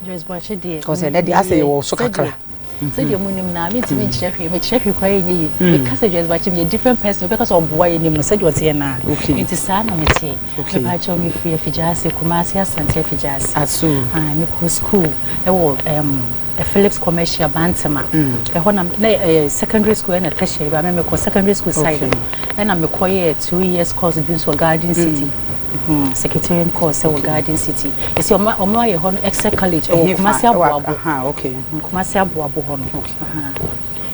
Joyce Boakye deɛ. Kɔsɛ ɛnɛ deɛ asɛ yɛwɔ so kakra. Sɛdeɛ mu nim na mentumi nkyerɛ hwee, mekyerɛ hwee koraa ɛnyɛ yie. Meka sɛ Joyce Boakye meyɛ different person, wobɛka sɛ ɔboa yɛ nim no sɛdeɛ ɔteɛ naa. Nti saa na meteɛ. Mepakyɛw, mefiri Afigyaase, Kumase, Asante Afigyaase. Aso. Mekɔ school ɛwɔ Phillips Commercial Bantama. Ɛhɔ na ɛyɛ secondary school ɛna tertiary ba me mekɔ secondary school side no. Ɛna mekɔyɛɛ 2 years course bi nso wɔ Garden City. Secretariat course ɛwɔ Garden City. Ɛsi ɔmo ayɛ hɔ no Excel College ɛwɔ Kumasi Aboabo. Kumasi Aboabo hɔ no.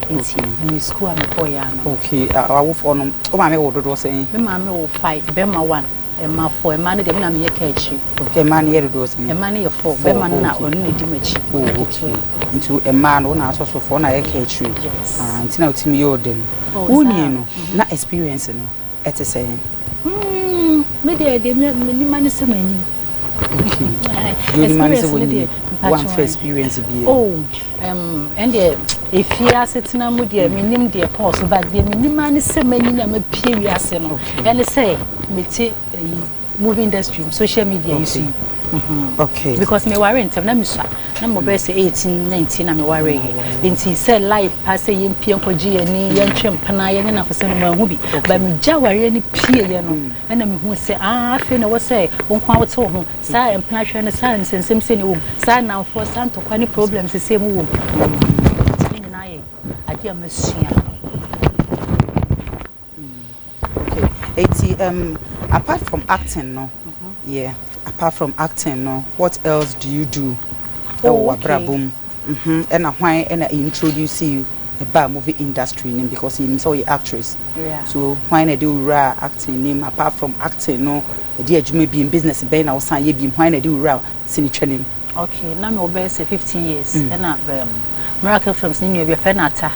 Nti me school a mekɔyɛ ano. Okay, awofoɔ no, wo maame wɔ dodoɔ sɛn? Me maame wɔ five, bɛrima one, mmaa four. Mmaa no deɛ, me na meyɛ ka akyiri. Okay, mmaa no yɛ dodoɔ sɛn? Mmaa no yɛ four, bɛrima no na ɔno na edi m'akyi. Oh, okay. Nti mmaa no, wo na asɔ so four na yɛ ka akyiri. Yes. Ah, nti na wotumi yɛ ɔdɛ no. Oh, Wonyi no, na experience no ɛte sɛn? Me deɛ me nima ne sɛ m'anim. Okay. Deɛ onima ne sɛ wɔnyini, wamfa experience bi? Oh, ɛndeɛ efie asetena mu deɛ, menim deɛ kɔɔ so, but deɛ menim ara ne sɛ m'anyini a mapie wiase no ɛne sɛ mete ɛyi movie industry, social media yi so yi. Because meware ntɛm na mesua na mebɛyɛ sɛ 18, 19 na meware yɛ, nti sɛ life pa sɛ yɛmpie nkɔgye yɛni, yɛntwe mpena, yɛnyɛ nafo no mahu bi, but megya wareɛ no pieɛ no ɛna mehu sɛ, ah, afei na ɛwɔ sɛ wo nko a wote wo ho saa mpena hwɛ no, saa nsɛnsɛm sɛ ne wɔ mu, saa nnamfoɔ, saa ntɔkwa ne problems sɛ mu wɔ mu. Nti ne nyinaa yɛ adeɛ a masua. Okay. Eti apart from acting no, yeah, apart from acting no, what else do you do? Oh, ɛwɔ w'abrabɔ mu. Ɛna hwan ɛna introduce you ɛba movie industry nim, because yɛnim sɛ woyɛ actress? Yeah. So hwan na ɛde wura acting nim? Apart from acting no, ɛde adwuma bi, business bɛn na wosan yɛ bi? Hwan na ɛde wura sinitwa nim? Okay, na me wɔ bɛyɛ sɛ 15 years ɛna Miracle Films ne nua bi yɛfrɛ no Ata.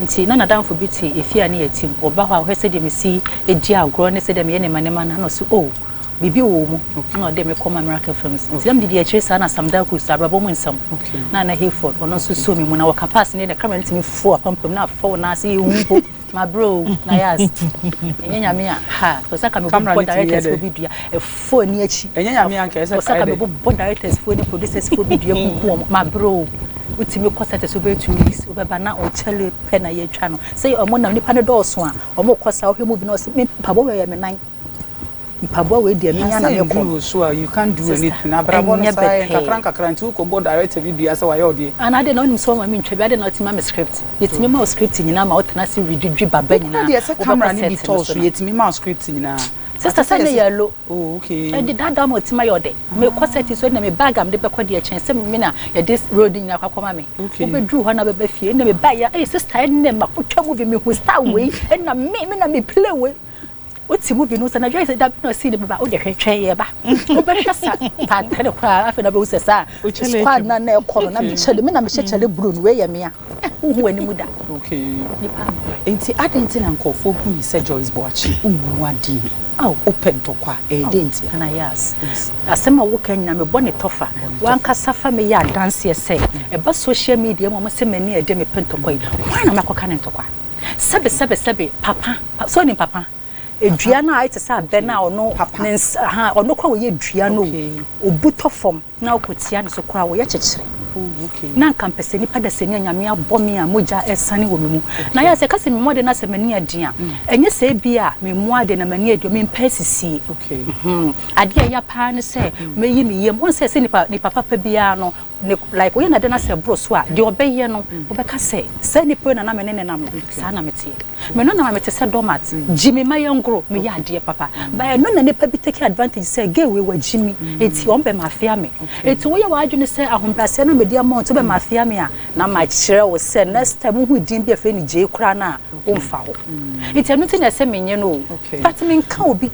Nti na nadamfo bi te efie a ne yɛ tim, ɔba hɔ a, ɔhwɛ sɛdeɛ mesi edi agorɔ ne sɛdeɛ meyɛ nneɛma nneɛma no, na ɔsi, "Oh, biribi wɔ mu," na ɔde me kɔma Miracle Films. Nti na mede di akyire saa na Sam Darkus abrabɔ mu nsɛm na na Hayford ɔno nso so mi mu na wɔka pass ne na camera no tumi fo apampam na afɔ wo nan ase, yɛ hu mpo ma bro na yas ɛnyɛ Nyame a ha ɔsɛ ka Camera mebobɔ no tumi yɛ directors dɛ? fo bi dua ɛfo ani akyi. Ɛnyɛ Nyame anka ɛsɛ ɔsɛ ka kae dɛ. Mebobɔ directors fo ne producers fo bi dua kuku wɔn ma bro. Wotumi kɔ set so bɛyɛ 2 weeks, wobɛba na ɔkyɛle pɛ na yɛatwa no sɛ ɔmo nam nipa no dɔɔso a ɔmo kɔ saa. Wohwɛ movie no, ɔsɛ me mpaboa wei yɛ me nan mpaboa wei deɛ menya na sɛ mekɔ. nduru so a, you can't do Sister, anything. Abrabɔ no ɛnyɛ saa yɛ bɛtɛɛ. nkakra nkakra, nti wokɔbɔ director bi dua sɛ wayɛ ɔdeɛ. Ana ade na wonim sɛ ɔma mentwa bi ade na ɔtumi ma me script, yɛtumi ma wo script nyinaa ma wotena ase redidwi baba nyinaa. Deɛ sɛ camera no bi wobɛkɔ set tɔɔ no so so no. Yɛtumi ma wo script nyinaa. Sister, sɛ ne yɛ lo Oh, okay. Ɛde daadaa ma ɔtumi ayɛ ɔdɛ. Mekɔ set so, ɛna me bag a mede bɛkɔ deɛ kyɛn sɛ me na yɛde road nyinaa kɔ akɔma me. Wobɛduru hɔ na bɛba fie, ɛna meba yɛ, "Ɛy sister, ɛnɛ ma kotwa movie, mehu star wei, ɛna me na me play wei." Wote movie no sɛ na dwɛ sɛ dabi na ɔsii ne bɛba, wode hwɛ twɛn yɛ ba wobɛhwɛ sa paatɛne koraa. Afei na bɛhu sɛ saa Wokyɛle squad atwam. na ɛkɔ no na mekyɛle, me na mehyɛ kyɛle blue no, wei yɛ mea, wohu w'anim da. Nipa abrɛ. Nti adɛn nti na nkurɔfoɔ hu ne sɛ Joyce Boakye wommu adeɛ? Aw. Wopɛ ntɔkwa, ɛyɛ dɛn nti a? Na yes, asɛm a woka nyina mebɔ ne tɔfa. Wankasa fa meyɛ adanseɛ sɛ ɛba social media mu a, ɔmo sɛ m'ani ɛde mepɛ ntɔkwa yi. Hwan na makɔka ne ntɔkwa? Sɛbe sɛbe sɛbe, papa sɛ onim papa edua no a ayɛ te sɛ abɛ no a ɔno Papa. ne nsa ha, ɔno kora wɔyɛ dua no o, obu tɔ fam na ɔkɔtia ne so koraa, wɔyɛ kyekyere. Oh, okay. Na nka mpɛ sɛ nipa da sɛ ne Nyame abɔ me a, mogya ɛsane wɔ me mu na yɛ sɛ ka sɛ memmɔde na sɛ m'ani adi a, ɛnyɛ sɛ bi a memmu ade na m'ani adi, mempɛ asisie. Adeɛ a ɛyɛ paa ne sɛ mɛyi me yam wɔn sɛ nipa papa biara no ne like woyɛ nade na sɛ ɛboro so a, deɛ ɔbɛyɛ no, wobɛka sɛ saa nipa yi na na me ne ne nam no saa na meteɛ me no na mete sɛ doormat gyi me ma yɛngoro meyɛ adeɛ papa ba. Ɛno na nipa bi take advantage sɛ gay wei wagyi me, eti ɔn bɛ ma afia me. Eti woyɛ w'adwene sɛ ahobrɛaseɛ no mede ama wo, nti wobɛ ma afia me a, na makyerɛ wo sɛ next time wohu din bi a ɛfrɛ no gyee koraa no a, womfa hɔ. Nti ɛno nti na ɛsɛ menyɛ no o. But menka obi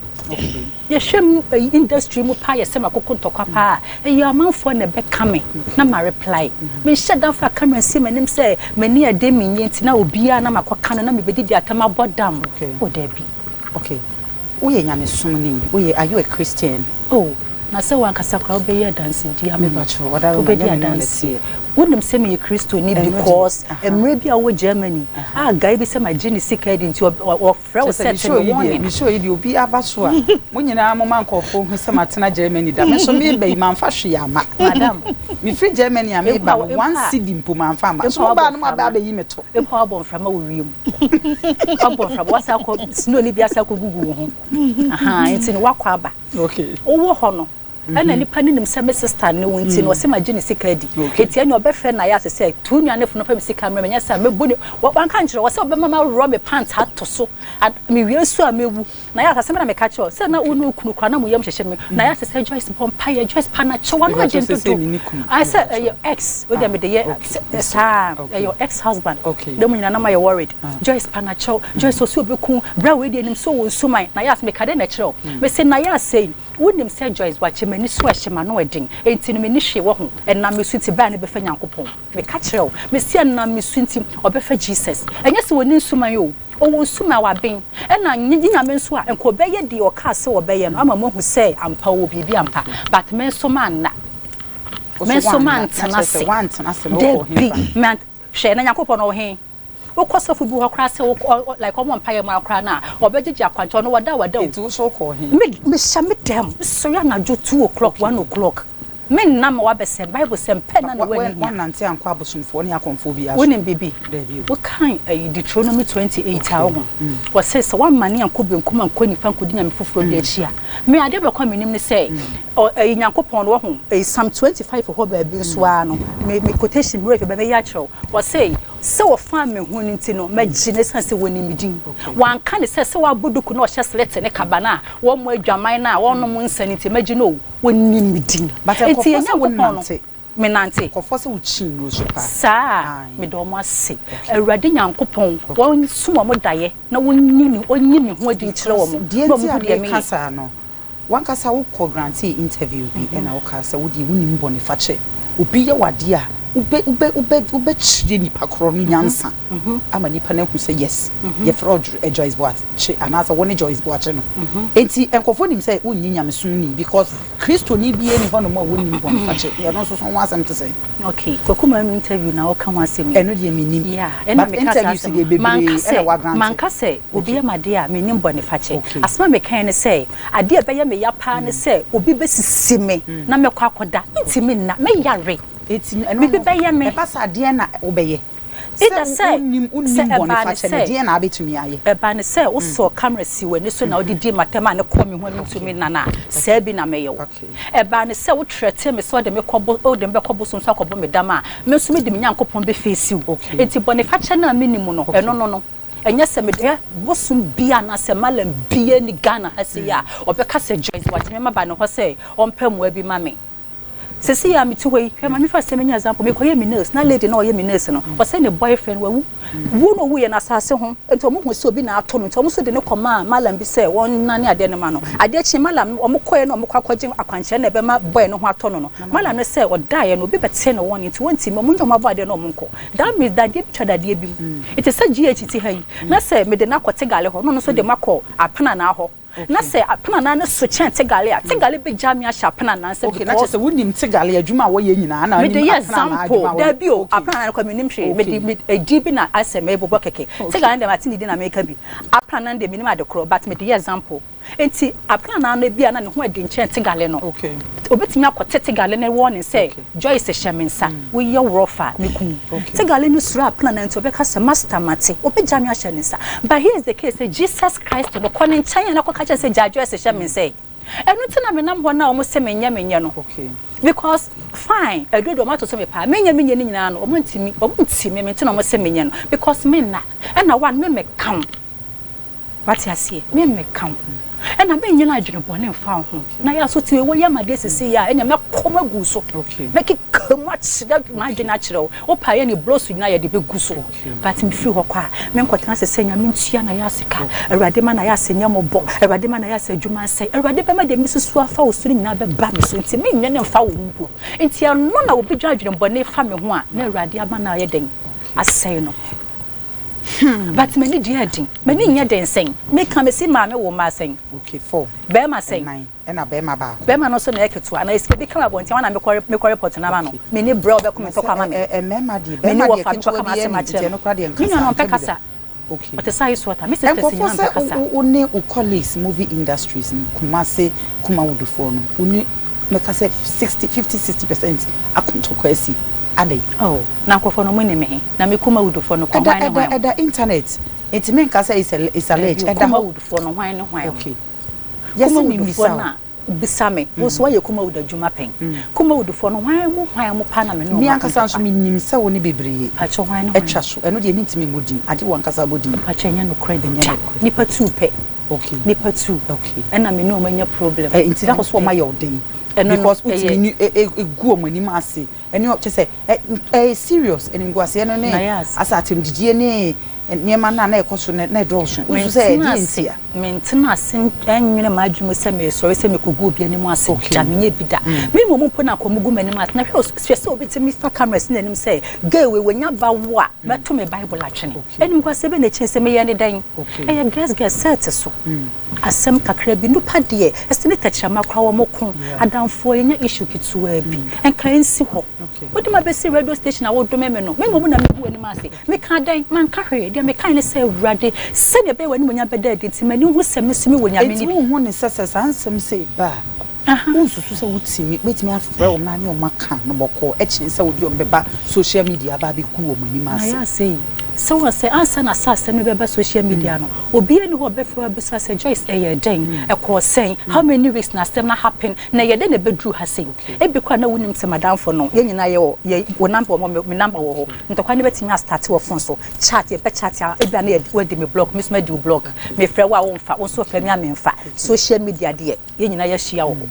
yɛhwɛ mu ɛyi industry mu paa, yɛsɛ makoko ntɔkwa paa, ɛyɛ amanfoɔ na ɛbɛka me na ma reply. Menhyɛ da fa camera nsi m'anim sɛ m'ani ɛde menyɛ nti na obiara na makɔka no na mebɛdidi atam abɔ dam. O, daabi. Okay, woyɛ nyamesomni, woyɛ, are you a Christian? Oh. Na sɛ w'ankasa koraa wobɛyɛ adansedie ama me. Wobɛdi adanseɛ. Wonim sɛ meyɛ Kristoni because mmerɛ bi a wowɔ Germany a guy bi sɛ magye ne sika adi nti ɔfrɛ wo sɛ te me warning. Me show yi deɛ obi aba so a, mo nyinaa moma nkurɔfoɔ hu sɛ matena Germany da. Me nso meba yi mamfa hwee amma. Madam. Mefiri Germany a meba no, one cedi mpo mamfa amma. So mobaa no moaba abɛyi me to. Mpo abɔ mframa wɔ wiem. Abɔ mframa, wasan akɔ snow no bi asan akɔgugu wo ho. Ahaa, nti no woakɔ aba. Okay. Wowɔ hɔ no, ɛna nipa no nim sɛ me sister ne wo nti no, ɔse magye ne sika adi. Enti ɛnneɛ ɔbɛfrɛ Nayas sɛ, Tu nua no fo na fa me sika mmerɛ me, nyɛ saa a mɛbu ne, wanka ankyerɛ wo, ɔse ɔbɛma maworɔ me pant ato so, mewie nso a mɛwu. Nayas, asɛm bɛn na meka kyerɛ wo? Sɛ na wo ne wo kunu koraa na mo yam hyehye me. Nayas sɛ, Joyce bɔ mpaeɛ, Joyce pa no kyɛw, w'ano agye dodo. Ayɛ sɛ ɛyɛ ex, wei deɛ mede yɛ saa, ɛyɛ ex husband, na mo nyinaa na moayɛ worried. Joyce pa no kyɛw, Joyce ɔse ɔbɛku wo, bra wei deɛ nim sɛ ɔwɔ nsuman. Nayas, meka dɛn na ɛkyerɛ wo? Mese Nayas sei, Wonim sɛ Joyce Boakye m'ani so ɛhye m'ano ɛden enti no menni hwee wɔ ho ɛnam me so nti bɛa ne bɛfa Nyankopɔn meka kyerɛ wo mese ɛnam me so nti ɔbɛfa Jesus ɛnyɛ sɛ ɔnni nsuman o ɔwɔ nsuman waben ɛna nye Nyame nso a nka ɔbɛyɛ deɛ ɔkaa sɛ ɔbɛyɛ no ama moahu sɛ ampa ɔwɔ biribi ampa but me nso manna me nso mantena ase dabi hwɛ na Nyankopɔn no ɔwɔ he? Wokɔ sɔfo bi hɔ koraa sɛ wokɔ like ɔmɔ mpaeɛ ma wo koraa no a, ɔbɛgyegye akwankyerɛ, ɔno wada a wada o. Nti wo nso wokɔɔ he? Me mehyɛ me dɛm, mesɔre anadwo 2:00, 1:00, menna ma wabɛsɛm, Bible sɛ mpɛ nna na w'ani hia. Woannante ankɔ abosomfoɔ ne akɔmfoɔ biara so? Wonim biribi? Daabi o. Wokan ayi Deuteronomy 28 a, wohu? Wɔse sɛ woammane ankɔ benkum ankɔ nifa ankɔdi nyame foforɔ bi akyi a, me adeɛ baako a menim ne sɛ, ɔ ayi Nyankopɔn no, wahu? Ayi Psalm 25 hɔ baabi nso ara no, me me quotation me werɛ fi but mɛyi akyerɛ wo. Wɔse, Sɛ wɔfaa me ho no nti no, mɛgye no ɛsiane sɛ wɔnim me din. Wɔanka no sɛ, sɛ wabɔ duku na ɔhyɛ slɛte ne kaba no a, wɔmmɔ adwaman no a, wɔnnom nsa no nti, mɛgye no o. Wɔnim me din. But Enti nkurɔfoɔ yɛn sɛ Nyankopɔn no, wonante. menante. Nkurɔfoɔ sɛ wokyi nnuro so paa. Saa a, Ae. meda wɔn ase. Okay. Awurade Nyankopɔn, wɔnsom wɔn daeɛ na wɔnyi ne, ɔnyi ne ho adi nkyerɛ Because wɔn, deɛ na nti a wɔnhu deɛ meka meyɛ. saa no, W'ankasa wo kɔ grantee interview bi ɛna wo kaa sɛ wo deɛ wo nim bɔne fakyɛ. Obi yɛ wo adeɛ a wo bɛ wo bɛ wo bɛ wo bɛ kyerɛ nipa korɔ no nyansa ama nipa no ahu sɛ yes yɛfrɛ wo Joyce Boakye anaasɛ wo ne Joyce Boakye no. Enti nkorɔfoɔ nim sɛ wo nnye nyamesom nni because Kristoni biara nni hɔ nom a wɔnnim bɔne fakyɛ. Ɛno nso so ho asɛm te sɛn? Okay, Kwaku Manu interview na woka ho asɛm yi. Ɛno deɛ mennim. Yeah, ɛna But meka saa interviews asɛm deɛ no. bebree Manka ɛna sɛ, woagrante. manka sɛ obi Okay. yɛ m'adeɛ a mennim bɔne fakyɛ. Okay. Asɛm a mekaeɛ ne sɛ, adeɛ a ɛbɛyɛ me ya paa ne sɛ obi bɛsisi me na mɛkɔ akɔda. Mentumi nna, mɛyare. Enti no ɛno Biribi no, bɛyɛ me. ɛba saa a deɛn na wobɛyɛ? Either Sɛ sɛ, wonnim sɛ wonnim bɔne ɛbaa ne fakyɛ no, sɛ, deɛn na wobɛtumi ayɛ? ɛbaa ne sɛ wosɔɔ camera sii w'ani so na wode dii m'atɛm a ne kɔɔ me ho a mentumi Okay. nna no a, saa bi na mɛyɛ wo. Okay. Ɛbaa ne sɛ wo threaten me sɛ wode me kɔ bo, wode me bɛkɔ bosom so akɔbɔ me dam a, me nso mede me Nyankopɔn bɛface wo. Okay. Enti bɔne fakyɛ no a menni mu no, Okay. ɛno no no. Ɛnyɛ sɛ mede, hwɛ, bosom biara anaasɛ mallam biara nni Ghana ha sei a ɔbɛka sɛ Joyce Boateng mɛma ba ne hɔ sɛ ɔmpɛ mmoa bi ma me. Sesei a mete hɔ yi, hwɛ ma memfa asɛm yi nyɛ example, mekɔyɛɛ me nails, na lady no a ɔyɛ me nails no, ɔsɛ ne boyfriend wawu. Wu na owuiɛ no asase ho, nti wɔn hu sɛ obi na ato no, nti wɔn nso de no kɔmaa mallam bi sɛ wɔnnane adeɛ no ma no. Adeɛ kyee mallam no, wɔn kɔeɛ na wɔn kɔ akɔgye akwankyerɛ na ɛbɛma boy no ho atɔ no no, mallam no sɛ ɔdaeɛ no obi bɛtee no wɔn nti wɔntumi, wɔn nyɛ wɔn abɔ adeɛ na wɔn nkɔ. That means dadeɛ bi twa dadeɛ bi mu. Nti sɛ GH te ha yi, na sɛ mede no akɔ Tegale hɔ, na ɔno nso de makɔ Apenanaa hɔ, Na sɛ apenanaa no so kyɛn tegale a, tegale bɛgyaa me ahyɛ apenanaa nsa Okay, na kyerɛ because. sɛ wonim tegale adwuma a wɔyɛ nyinaa na Mede wonim yɛ apenanaa example, adwuma a wɔyɛ. daabi o, Okay. apenanaa no koraa mennim hwee, Okay. mede me edin bi na ayɛ sɛ merebobɔ kɛkɛ. Okay. Tegale no deɛ mate ne din na mereka bi, apenanaa no deɛ mennim ade korɔ but mede yɛ example. Enti apenanaa no ebia na ne ho ɛden kyɛn tegale no. Okay. Obetumi akɔte tegale no warning sɛ, Okay. Joyce hyɛ me nsa, woyɛ rough a, mɛku wo. Okay. Tegale no suro aprannaa nti ɔbɛka sɛ, Master, mate. Ɔbɛgya me ahyɛ ne nsa. But here is the case sɛ Jesus Christ no, kɔ ne nkyɛn a na kɔka kyerɛ no sɛ, Gyaa Joyce hyɛ me nsa yi. Ɛno nti na menam hɔ no a wɔse menyɛ menyɛ no. Okay. Because fine, aduro deɛ wɔatoto me paa. Menyɛ menyɛ no nyinaa no, wɔntumi, wɔntumi me nti na wɔse menyɛ no. Because menna. Ɛna one, memmɛka wo. Wate aseɛ? Me mmɛka wo. Ɛna mennwene adwene bɔne mfa wo ho. Na yɛ aso te wei woyɛ m'adeɛ sesei yi a, ɛnneɛ mɛkɔ magu wo so. Mɛkeka mu akyerɛ m'adwene akyerɛ wo. Wopɛ a yɛne blɔs nyinaa yɛde bɛgu so. But mefiri hɔ kɔ a, menkɔtena ase sɛ Nyame ntua n'ayɛ ka. Awurade ma n'ayɛ nyɛ mmɔbɔ. Awurade ma n'ayɛ adwuma nsɛe. Awurade bɛma deɛ mesusu afa wo so no nyinaa bɛba me so. Nti mennwene mfa wo ho mpo. Nti ɛno na obi dwene adwene bɔne fa me ho a, na Awurade ama no ayɛ dɛn? Asɛe no. But m'ani deɛ ɛden. M'ani nyɛ den sɛn? Meka mesi maame wo mma sɛn? Okay, four. Bɛrima sɛn? Ɛnan, ɛna bɛrima baako. Bɛrima no nso na ɛyɛ ketewa. Anaa sika bi ka me abɔnten, hɔ na mekɔ mekɔ report no ama no. Me ni brɛ a ɔbɛko me ntɔkwa ama me. Mmarima deɛ, Me ni bɛrima deɛ wɔfa mekɔ ketewa ka biara m'asɛm nim, nti akyerɛ ɛno no. koraa deɛ Me nua nkasa, no ɔmpɛ nka bi da. kasa. Okay. Ɔte sɛ ice water. Me sisters Nkurɔfoɔ nyinaa sɛ mpɛ kasa. wo wo ne wo colleagues movie industries no, Kumasi, Kumawudufoɔ no, wo ne mɛka sɛ 60, 50, 60% ako ntɔkwa asi. Adɛn? Oh, na nkurɔfoɔ no wɔn nim me he? Na me Kumawudufoɔ no koraa Ɛda hwan ne ɛda hwan? ɛda internet nti menka sɛ it's a it's Dabi alleged o, ɛda hɔ. Kumawudufoɔ no hwan ne hwan? Okay. Yɛse Kumawudufoɔ memmisa no wo. a bisa me, wo nso woayɛ Kumawood adwuma pɛn. Kumawudufoɔ no hwan mu hwan mu paa na me ne Me wɔn ako ankasa nso ntɔkwa? menim sɛ wo ne bebree Pakyɛ hwan ne hwan? atwa so, ɛno deɛ mentumi mmɔ din, agye wo ankasa bɔ din. Pakyɛ ɛnyɛ nokorɛ Ɛnyɛ da. nokorɛ. Nnipa tuu pɛ, Okay. nnipa tuu Okay. ɛna me ne wɔn anya problem. Ɛ nti na Ɛno wo so pɛ. wɔayɛ wo den Ɛno no because wotumi ɛyɛ. ne ɛ ɛ gu wɔn anim ase ɛne kyerɛ sɛ ɛ ɛyɛ serious animguaseɛ no ne Nayas. asɛ atɛmdidie ne nneɛma no a na ɛkɔ so no na ɛdɔɔso. Wosu sɛ Mentena ɛdeɛn ase, nti a? mentena ase nnwene m'adwene mu sɛ meresɔre sɛ mekɔgu obi anim ase da, menyɛ bi da. Me mmom mpo na anka wɔgu m'anim ase. Na hwɛ, hwɛ sɛ obi tumi fa camera si n'anim sɛ, girl wei wanya ba wo a, mɛto me Bible atwene. Animguaseɛ bɛn na ɛkyɛn sɛ meyɛ ne dɛn? Ɛyɛ girls girls set so. Asɛm kakra bi, nnipa deɛ, ɛsɛ ne tɛkyerɛma koraa wɔn ko. Adamfoɔ, yɛnya issue ketewaa bi, nka ɛnsi hɔ. Wode me abɛsi radio station a wodome me no, me mmom na megu w'anim ase. Mekaa dɛn? Manka hwee. Deɛ mekae ne sɛ, Awurade, sɛdeɛ ɛbɛyɛ w'animuonyam bɛda adi nti, m'ani nhu sɛ me nso mewɔ Nyame Enti no bi. wonhu no sɛ sɛ saa nsɛm sei ba a, wonsusu sɛ wotumi, wobɛtumi afrɛ wɔn na ne wɔn aka no bɔkɔɔ kyɛn sɛ wode wɔn bɛba social media aba abɛgu wɔn anim Na ase? yɛ asɛ yi, sɛ woahu sɛ ansa na saa asɛm no bɛba social media no, obiara nni hɔ a ɔbɛfrɛ wo abisa sɛ, Joyce, ɛyɛɛ dɛn? Ɛkɔɔ sɛn? How many weeks na asɛm no happen? Na ɛyɛ dɛn na ɛbɛduruu ha sei? Ebi koraa na wonim sɛ m'adamfo no, yɛn nyinaa yɛwɔ yɛ wo number wɔ hɔ, me number wɔ hɔ. Ntɔkwa no bɛtumi astarte wɔ phone so, chat, yɛbɛ chat a, ebia na yɛde woadi me block, me nso madi wo block. Mefrɛ wo a womfa, wo nso wofrɛ me a memfa. Social media deɛ, yɛn nyinaa yɛahyia wɔ hɔ.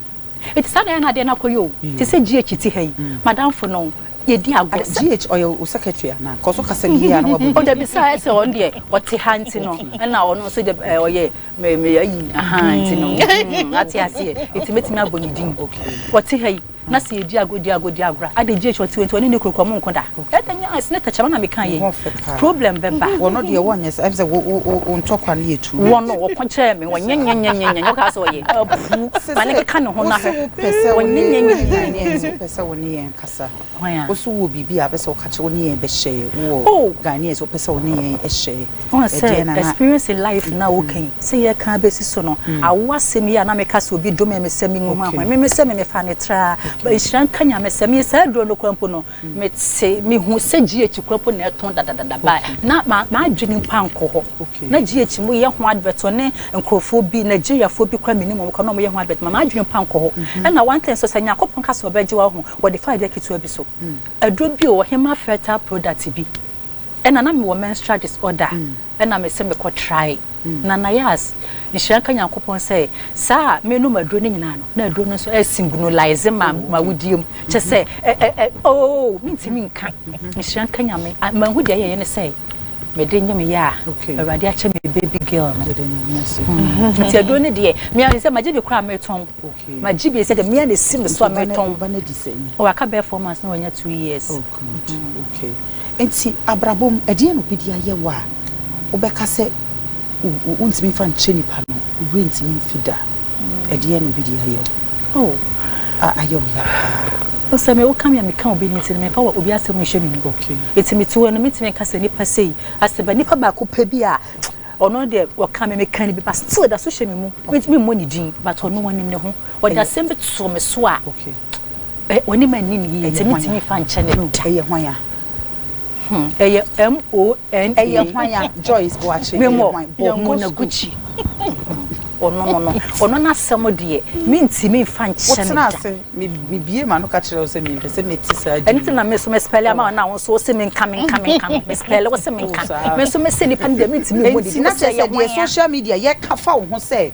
Enti saa na ɛyɛ a na adeɛ no akɔyɛ o. Te sɛ GH te ha yi, m'adamfo no, yɛdi agorɔ sɛ. GH ɔyɛ wo secretary anaa? Kɔ so kasa bi yie a na wabɔ O din. dabi, sɛ ayɛ sɛ ɔno deɛ ɔte ha nti no, ɛna ɔno nso deɛ ɔyɛ Me me ayi ahaa nti no mm ate aseɛ nti mɛtumi abɔ ne din ɔte ha yi na sɛ yɛdi agorɔ di agorɔ di agorɔ a ade gye akyi ɔte hɔ nti ɔne ne kunu kora ɔmo nko da ɛda nyɛ as ne tɛkyɛma na meka yei problem bɛba. Wɔno deɛ wɔnyɛ sɛ ɛm sɛ wo wo wo wo ntɔkwa no yɛ too much. Wɔno wɔko kyerɛ me wɔnyɛnyɛnyɛnyɛnyɛ wokaa sɛ ɔyɛ apu ma ne keka ne ho na Wose hwɛ wopɛ sɛ wo ne wɔnyɛnyɛnyɛnyɛnyɛ. wopɛ sɛ wo ne yɛn kasa. Hwan a? Wo so wowɔ biribi a wopɛ sɛ woka kyerɛ wo ne yɛn bɛhyɛ wowɔ Oh! Ghanaians wopɛ sɛ wo ne yɛn hyɛ Wohu sɛ ɛdeɛn na na experience in life no a woka yi, sɛ yɛka abɛsi so no, awo asɛm yi a na meka sɛ obi dome me sɛ menwu ho ahoa, me me sɛ me mefaa no traa, but nhyira nka Nyame sɛ me saa aduro no koraa mpo no, mete, mehu sɛ GH koraa mpo na ɛtɔn dadadada but na m'adwene mpo ankɔ hɔ. Na GH mu yɛ ho advert, ɔne nkurɔfoɔ bi, Nigeriafoɔ bi koraa menim wɔn koraa na wɔyɛ ho advert, ma m'adwene mpo ankɔ hɔ. Ɛna one thing nso sɛ Nyankopɔn ka sɛ ɔbɛgye wo aho, wɔde fa adeɛ ketewa bi so. Aduro bi o, ɔhemmaa fertile product bi, ɛna na mewɔ menstrual disorder ɛna mese mekɔ try na nayas nhyira nka Nyankopɔn sɛ saa a menom aduro no nyinaa no na aduro no nso ɛsingnolize ma ma wodie mu kyɛ sɛ ɛ ɛ ɛ oo mentumi nka nhyira nka Nyame manhu deɛ yɛyɛ ne sɛ mede nye me yɛ a Awurade akyɛ me baby girl no nti aduro no deɛ mea sɛ magye bi koraa metɔn magye bi sɛ deɛ mea na esi me so a metɔn waka bɛyɛ 4 months na wanya 2 years. Oh, good. Okay. Enti abrabɔ mu, ɛdeɛn na obi de ayɛ wo a wobɛka sɛ wontumi mfa nkyɛ nipa no, wo werɛ ntumi mfi da? Ɛdeɛn na obi de ayɛ wo Oh. a ayɛ wo ya paa? Wo sɛ me woka me a meka obi no nti no memfa obi asɛm nhyɛ me mu. Enti mete hɔ no mentumi nka sɛ nipa sei asɛ but nipa baako pɛ bi a ɔno deɛ ɔka me meka no bi but still ɛda so hyɛ me mu. Mentumi mmɔ ne din but ɔno ɔnim ne ho. Ɔde asɛm bi too me so a ɔne me anni no yie nti mentumi mfa nkyɛ no da. Ɛyɛ hwan a? Hmm, ɛyɛ M-O-N-A. Ɛyɛ hwan a? Joyce Boakye, ɛyɛ hwan? Memmɔ Mona Gucci. Ɔno no no, ɔno n'asɛm deɛ, mentumi mfa nkyɛ no da. Wotena ase, mebie m'ano ka kyerɛ wo sɛ mempɛ sɛ mete saa din Ɛno nti na me nso me spell ama wo na wo nso wo se menka menka menka no. Me spell wo se menka. Me nso mese nipa no deɛ mentumi mmɔ ne Enti din. na Wo se kyerɛ ɛyɛ sɛ hwan deɛ a? social media yɛka fa wo ho sɛ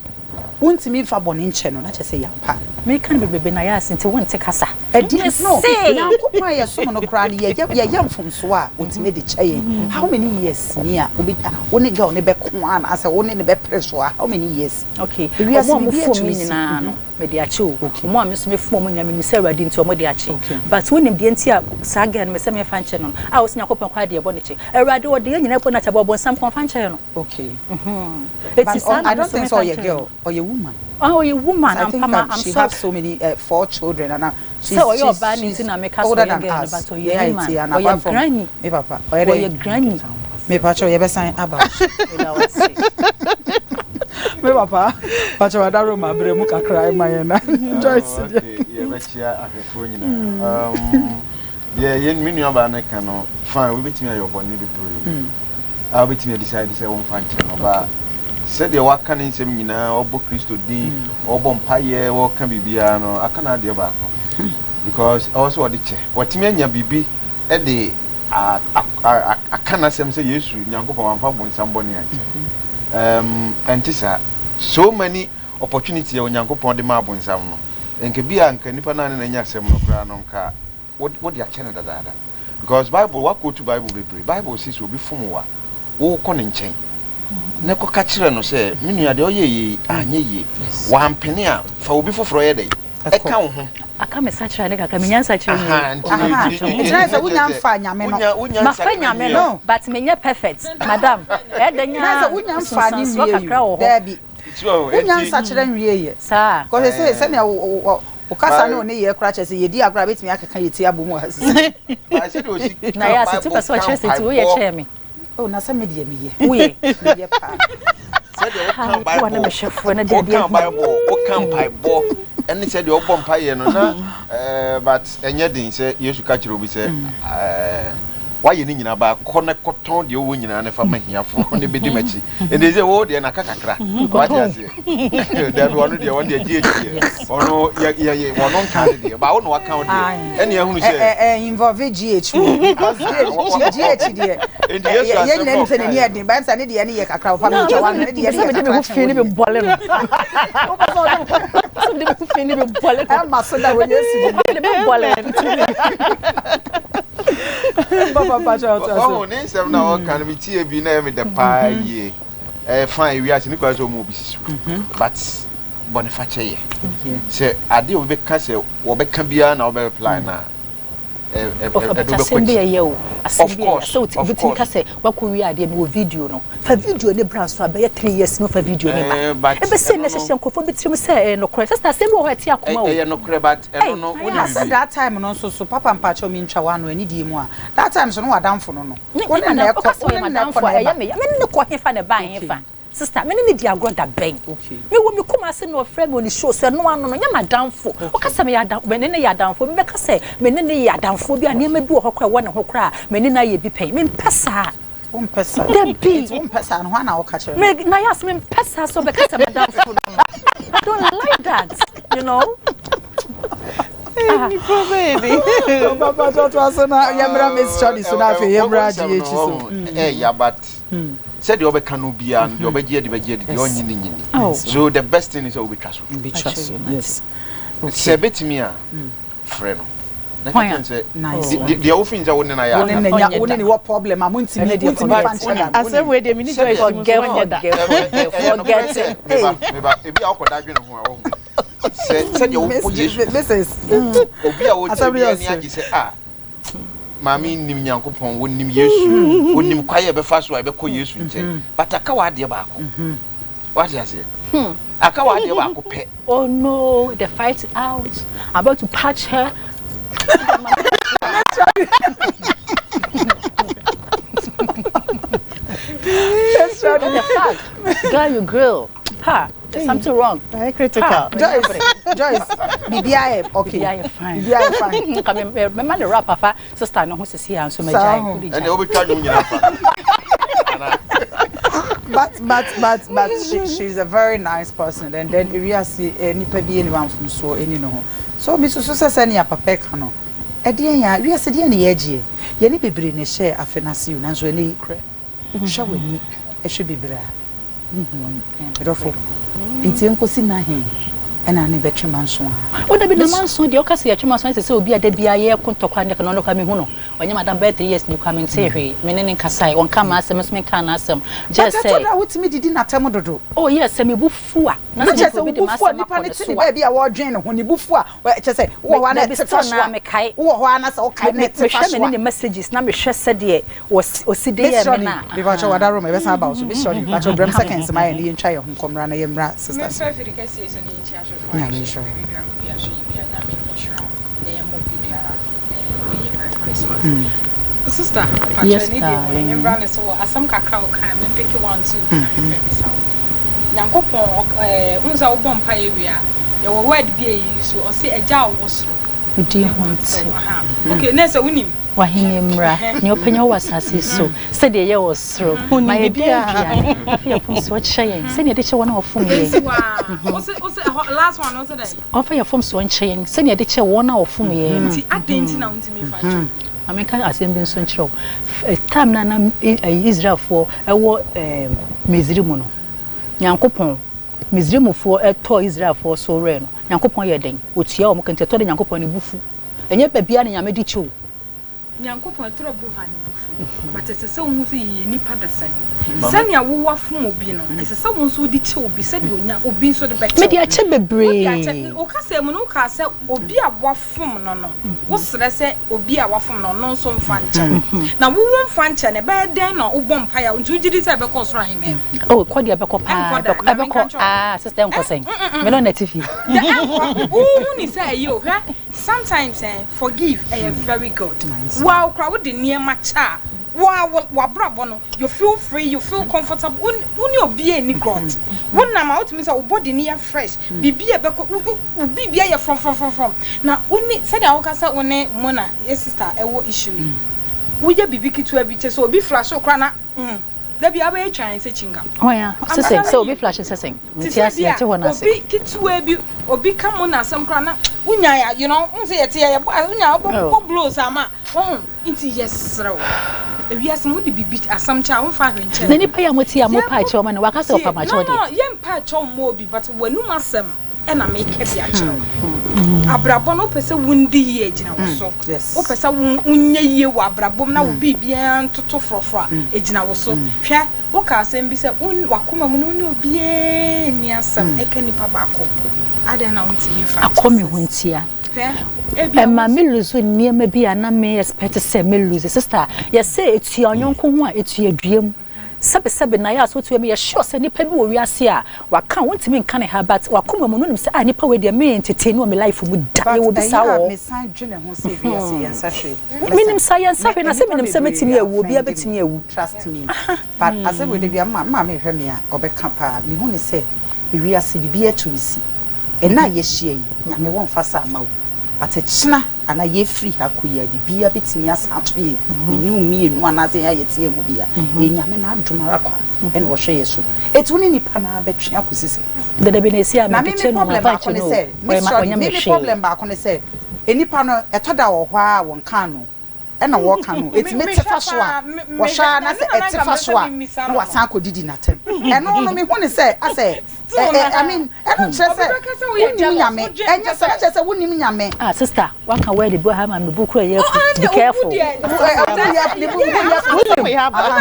wontumi mfa bɔne nkyɛ no, na kyerɛ sɛ ɛyɛ ampa. Meka no bebrebe na ayɛ ase nti wonte kasa. Ɛdeɛ no, Mese! Nyankopɔn a yɛsom no koraa no, yɛyɛ yɛyɛ mfomsoɔ a, ɔtumi de kyɛ yɛn. How many years ni a obi wo ne girl no bɛko a anaasɛ wo ne no bɛpere so a, how many years? Okay, Ewiase wɔn a biribiara wɔfom tumi me si. nyinaa no, mede akyɛ o. Okay. Wɔn a me nso mefom wɔn nyinaa, menim sɛ Awurade nti wɔde akyɛ. Okay. But wonim deɛ nti a saa girl no mesɛ memfa nkyɛ no no? A ɔse Nyankopɔn koraa deɛ bɔne kyɛ. Awurade ɔde yɛn nyinaa bɔne akyɛ, but ɔbonsam koraa ɔmfa nkyɛɛ no. Okay. Eti But saa na I me don't nso think memfa sɛ ɔyɛ nkyɛɛ no. girl, ɔyɛ woman. Ah, ɔyɛ woman I think ampa ma, that I'm she sorry. have so many four children and now she's Sɛ ɔyɛ she's ɔbaa no nti she's na meka sɛ older ɔyɛ than girl no, us. but ɔyɛ Yɛn a woman. yɛte and Ɔyɛ apart from granny. me papa ɔyɛ Ɔyɛ dɛn? granny. Mepakyɛw yɛbɛsan aba wo so. Meda wo ase. Me papa, pakyɛw adaro ma brɛ mu kakra ma yɛn na Joyce Oh, deɛ. okay, yɛbɛkyia ahwɛfoɔ nyinaa. Deɛ yɛn me nuabaa no ka no, fine, wobɛtumi ayɛ ɔbɔne bebree a wobɛtumi adecide sɛ womfa nkyɛ no ba sɛdeɛ waka ne nsɛm nyinaa, ɔbɔ Kristo din, ɔbɔ mpayɛ, wɔka biribiara no, aka no adeɛ baako because ɛwɔ sɛ ɔde kyɛ. Watumi anya biribi de aka n'asɛm sɛ Yesu Nyankopɔn wamfa bonsam bɔne ankyɛ. Ɛnte saa. So many opportunity a Onyankopɔn de ma abonsam no, nka bi a nka nipa naa ne n'anya asɛm no koraa no, nka wode akyɛ no dadaada because Bible wakɔtu Bible bebree. Bible si sɛ obi fom wo a, wokɔ ne nkyɛn na kɔka kyerɛ no sɛ, me nua, deɛ ɔyɛ yie anyɛ yie. Wampene a, fa obi foforɔ yɛ dɛ ɛka wo ho. Aka me sakyera ne kakra, menya nsakyera Aha, nwie. nti Aha. nti Nti na sɛ wonya mfa Nyame no. Wonya Mafa nsakra Nyame nwie. no, No. but menyɛ perfect. Madam, ɛdɛ Na nya sɛ wonya mfa ne nsunsuansoɔ nwie kakra yi. wɔ hɔ. Daabi. So, Wonya enti nsakyerɛ nwie yɛ. Saa. Because sɛ sɛnea wo kasa ne wo ne yɛ koraa kyerɛ sɛ yɛdi agorɔ a bɛtumi akeka yɛ ti abɔ mu wɔ ha sisi. Ba sɛdeɛ ɔsi Na ka yɛ ase, ti Bible pɛ sɛ ka ɔkyerɛ sɛ nti woyɛ mpaebɔ kyɛɛ me. Oh, na sɛ me deɛ meyɛ. Woyɛ. Meyɛ paa. Sɛdeɛ woka Wa ne Bible mehwɛfoɔ no deɛ woka adeɛ Bible, woka mpaebɔ ɛne sɛdeɛ wobɔ mpaeɛ no na but ɛnyɛ den sɛ Yesu ka kyerɛ obi sɛ wayɛ ne nyinaa ba kɔ na kɔtɔn deɛ wowɔ nyinaa ne fa ma hiafoɔ ne bɛdi m'akyi. Ɛnti sɛ wo deɛ naka kakra, wate aseɛ? Dabi, ɔno deɛ, ɔno deɛ gye akyi deɛ, ɔno yɛ yɛ ɔno nka ne deɛ ba wo na waka wo deɛ ɛne ahunu sɛ Ɛ ɛ involve GH mu because GH GH deɛ Enti Yesu yɛn asɛm nyinaa na nim sɛ ɔkaeɛ n'ani no. yɛ den bɛn sɛ ne deɛ ne yɛ kakra papa mi ntwa wa no ne deɛ Sɛ ne yɛ mede me kakra ho kyɛn fi ne wo bi deɛ. bɔle no. Sɛ mede me ho fi ne bi bɔle no. Ɛma so da wɔ Yesu di. Mede me bɔle. Papa mpakyɛ ɔtɔ so. Ɔho ne nsɛm na ɔka no, metie bi na ɛyɛ me dɛ paa yie. Ɛyɛ fine, ewiase ne kwan sɛ ɔma obi si so, but bɔne fakyɛ yɛ sɛ adeɛ a obi bɛka sɛ wɔbɛka biara na wobɛ reply no a Ɔfa ɛde but wobɛkɔ asɛm bi akyi. ɛyɛ o. Asɛm Of bi ɛyɛ. course, Sɛ of wotumi ka course. sɛ wakɔ wie adeɛ mewɔ video no. Fa video ne bra nso a bɛyɛ 3 years no, fa video ne ba. But Ɛbɛsɛ ɛno na no ɛhyehyɛ nkurɔfoɔ bi tirim sɛ ɛyɛ nokorɛ. Sɛ asɛm bi wɔ hɔ a ɛte akoma o. Ɛyɛ nokorɛ, but Ei, ɛno no na wonim yɛ Sɛ biribi. that time no nso so, papa mpakyɛ mi ntwa wa no ani die mu a, that time so no wadamfo no, Ne wo ne na madam ɛkɔ ɔka sɛ wo ɔyɛ ne na madamfo ɛkɔ na a ɛyɛ ɛba. me ya. Me ne ne kɔ hefa na ɛba hefa? Sister, me ne ne di agorɔ da bɛn? Mewɔ me kum ase na ɔfrɛ me wɔ ne show so, ɛno ano no nyɛ madamfo. Woka sɛ meyɛ adam, me ne ne yɛ adamfo, mebɛka sɛ me ne ne yɛ adamfoɔ bi a nneɛma bi wɔ hɔ koraa ɛwɔ ne ho koraa a me ne no ayɛ bi pɛn. Mempɛ saa. Wompɛ saa. Dabi. Nti wompɛ saa no, hwan na woka kyerɛ no? Me na yɛ ase mempɛ saa sɛ ɔbɛka sɛ madamfo no. I don't like that. Ah. Nipa bɛyɛ de. Papa tɔtɔ aso na yɛmmra Miss Shorty so na afei yɛmmra Nsɛm GH so. no ɛyɛ, but sɛdeɛ ɔbɛka no biara no, deɛ ɔbɛgye adi bɛgye adi, deɛ ɔnye ne nyini. Oh. So the best thing is sɛ wobɛtwa so. Bitwa so, yes. Sɛ ɛbɛtumi a, frɛ no na ka Hwan a? kyerɛ no sɛ Nice one. deɛ wofin sɛ wo ne no ayɛ Wo ne aka ne no. nya Ɔnyɛ wo ne da. ne wɔ problem a montumi Ɛne deɛ wontumi fa forget. nkyɛ da no. Asɛm wei deɛ mini Joyce mu so Forget, wɔnyɛ da. forget, forget, Ɛyɛ nokorɛ forget sɛ it. meba meba ebi a wokɔda adwene ho a wɔho sɛ sɛdeɛ wobɔ Yesu Mrs. obi a wɔtie Asɛm bi yɛ ani ɔsɛ. agye sɛ a maame nim Nyankopɔn, wɔnim Yesu, wɔnim kwae a ɛbɛfa so a ɛbɛkɔ Yesu nkyɛn, but aka w'adeɛ baako, wate aseɛ? Aka w'adeɛ baako pɛ. Oh no, the fight out. I'm about to patch her. What the fuck? Girl, you grill. Ha, there's something wrong. Very critical. Ha. Joyce, Joyce, biribiara yɛ okay. Biribiara yɛ fine. Biribiara yɛ fine. Nka me me ma ne rap afa sister no ho sisi a nso Saa magyae. ho. Wode ɛnna gyae. wobɛtwa nnwom nyinaa fa Anaa? But she's a very nice person and then ewiase nipa bi eni wa mfomsoɔ eni ne ho so mi soso sɛ sɛnea papa ka no, ɛdeɛn a wiase deɛ ne yɛgyeɛ yɛne bebree na ɛhyɛ afe n'ase o, nanso ɛne hwɛ w'ani ɛhwɛ bebree a wohu wɔn medɔfo nti nkosi nahe. Ɛna ne bɛtwe manso a. O dabi, na manso deɛ, ɔka sɛ yɛtwe manso ayɛ sɛ obi a da biara yɛko ntɔkwa ne no, ɔno koraa mehu no, ɔnyɛ madam bɛyɛ 3 years ni koraa, mentee hwee, me ne ne nkasae, ɔnka m'asɛm, nso menka n'asɛm gye But ɛtɔ sɛ da a wotumi didi n'atɛm dodo. Oh yes, sɛ mebu fu a na na sɛ kyerɛ sɛ obi de wo bu fu a m'asɛm nipa akɔ ne ne te so ne a baabi a wɔredwen ne ho, ne bu fu a kyerɛ sɛ wowɔ hɔ a na dabi ɛte fa still so na a mekae. Wowɔ hɔ a na sɛ wokae na ɛte fa Mehwɛ me so ne a ne messages na mehwɛ sɛdeɛ ɔsi de yɛ Mesrɛ me ni na mepakyɛ wada roma ɛbɛsan aba wo so. Mesrɛ ni, mepakyɛ brɛm seconds ma yɛ ne yɛntwa yɛ ho nkɔmmra na yɛmmra sisters. Memfa afiri kɛseɛ so ne yɛnkyi ahwɛfoɔ a Nyame yɛhwɛ nhyira wo. baabi biara, obi ahwɛ yi bia, Nyame nhyira wo na yɛmmɔ obi biara ɛyɛ Merry Christmas. Sister patwɛ Yes, ne deɛ mu no darling. membra ne so wɔ asɛm kakra a wokaa, mempeke one two bi na mepɛ bisa wo. Nyankopɔn wohu sɛ wobɔ mpaeɛ wie a, yɛwɔ word bi a yɛyi so, ɔse Agya a wowɔ soro, wodi ne ho ho nte ntew. Aha, okay, na sɛ wonim w'ahenni mmra, nea ɔpɛnya wɔ asase so sɛdeɛ ɛyɛ wɔ soro. Ma yɛde aduane afei yɛfom soɔ kyerɛ yɛn sɛdeɛ yɛde kyɛ wɔn a wɔfom nti yɛn. waa wose ɛhɔ last one wose dɛn? Ɔmfa yɛfom soɔ nkyɛ yɛn sɛdeɛ yɛde kyɛ wɔn a wɔfom yɛn no. Nti adɛn nti na wontumi fa nkyɛ? Ma menka asɛm bi nso nkyerɛ wo. Time no a na ɛyi Israelfoɔ ɛwɔ Misri mu no, Nyankopɔn, Misrimufoɔ ɛtɔɔ Israelfoɔ so werɛ no, Nyankopɔn yɛ dɛn? Ɔtua wɔn ka. Nti ɛtɔ de Nyankopɔn ne bo fu. Ɛnyɛ baabiara na Nyame de kyɛ o. Nyankopɔn ɛtorɔ bo ha ne bo fu, but ɛsɛ sɛ wohu sɛ yɛyɛ nnipa dasani. Sɛnea wowɔ afom obi no, ɛsɛ sɛ wo nso wode kyɛ obi sɛdeɛ onya obi nso de bɛkyɛ. Mede akyɛ wode bebree. Akyɛ wo kasa mu no, wokaa sɛ obi a wafom no, wosrɛ sɛ obi a wafom no, ɔno nso mfa nkyɛ wo, na wowo mfa nkyɛ no, ɛbɛyɛ dɛn na wobɔ mpaeɛ a nti wogye di sɛ ɛbɛkɔ ɔsoro ahemman mu? Oh, kɔ deɛ, ɛbɛkɔ paa. Ɛnkɔ da. Ɛbɛkɔ. Na menka Ɛbɛkɔ. nkyerɛ wo. Ah, sister, ɛnkɔ sɛn? Me no na ɛte fie. Da ɛnkɔ. Wohu ni sɛ ɛyɛ o. Hwɛ, sometimes forgive ɛyɛ very good. Waa kora wode nneɛma kyɛ a, waa wabrabɔ no, you feel free, you feel comfortable. Wo ne obi ani grudge, wo nam a wotumi sɛ wo body ni yɛ fresh, biribi a ɛbɛkɔ wo biribi ayɛ frɔmfrɔmfrɔmfrɔm. Na wo ne sɛdeɛ woka sɛ wo ne Mona yɛ sister ɛwɔ issue yi, woyɛ biribi ketewa bi kyɛ sɛ obi flash wo koraa na dabi abɛyɛ twan sɛ chewing gum. Hwan a sɛ sɛ obi flash sɛ sɛn? Te nti sɛ ase bi a ɛte hɔ no ase. Obi ketewa bi, obi ka mo na asɛm koraa na wonya ya n sɛ yɛte yɛ yɛbɔ wonya Oh. wobɔ blows ama wɔho. Nti yɛserɛ wo, ewiase mu wode biribi asɛm kyɛ a, womfa ahwɛ nkyɛn. Na nipa yi a mote a mopa akyɛw ma no, waka sɛ ɔpa makyɛw No, deɛ. no, yɛmpa akyɛw mmɔ obi, but w'anum asɛm ɛna meka bi akyerɛ wo. Abrabɔ no, wopɛ sɛ wondi yie, gyina wo so. Wopɛ sɛ wonyɛ yie wɔ abrabɔ mu na wo biribiara ntoto forɔforɔ a, ɛgyina wo so. Hwɛ, woka asɛm bi sɛ wakoma mu no, wo ne obiara nni asɛm ɛka nipa baako. Adɛn na wontumi mfa nkyɛ Akɔ me sis? ho ntia. Hwɛ, ebia Ɛma me lose nneɛma bi a na me expect sɛ me lose. Sister, yɛsɛ etua ɔnyɔnko ho a, etua dua mu. Sɛbesɛbe na yɛ a so wotua mu, yɛ sure sɛ nipa bi wɔ wiase a waka wontumi nka ne ha, but wakoma mu no nim sɛ, ah, nipa wei deɛ, me entertain wɔ me life mu da. But Yɛwɔ bi saa ɛyɛ a wɔ hɔ. Mesan dwene ho sɛ wiase yɛn nsa hwee. Menim sa yɛn nsa hwee na sɛ Nnipa menim sɛ bebree mɛtumi awu, obiara offend me. bɛtumi awu. Trust me, but asɛm wei de bia mma mehwɛ me a ɔbɛka paa. Mehu ne sɛ ewiase biribi atumi si. Ɛna a yɛahyia yi, Nyame wɔmfa sa ama wo, but ɛkyena anaa yɛfiri ha kɔ yi a, biribiara bɛtumi asan ato yɛn, mene wo mmienu anaasɛ yɛn a yɛte yɛn mu bia. Yɛ Nyame n'adom ara kwa ɛna ɔhwɛ yɛ so. Ɛti wo ne nipa naa bɛtwe akɔsi sɛ Dada bi na esi a na mede me kyɛ no problem mafa baako nkyɛ ne no sɛ ɔyɛ ma mesrɛ ɔnyɛ me me me hwee. Problem baako ne sɛ nipa no ɛtɔ da wɔ hɔ a wɔnka no ɛna wɔka no ɛtumi te fa so a wɔhwɛ a na sɛ ɛte fa so a na wasan akɔdidi n'atɛm. Ɛno no mehu ne sɛ asɛ I mean, ɛno kyerɛ sɛ wonim Nyame, ɛnyɛ sɛ kyerɛ sɛ wonim Nyame. Ah, sister, waka word bi wɔ ha ma me bu kura yɛ afu. Be careful.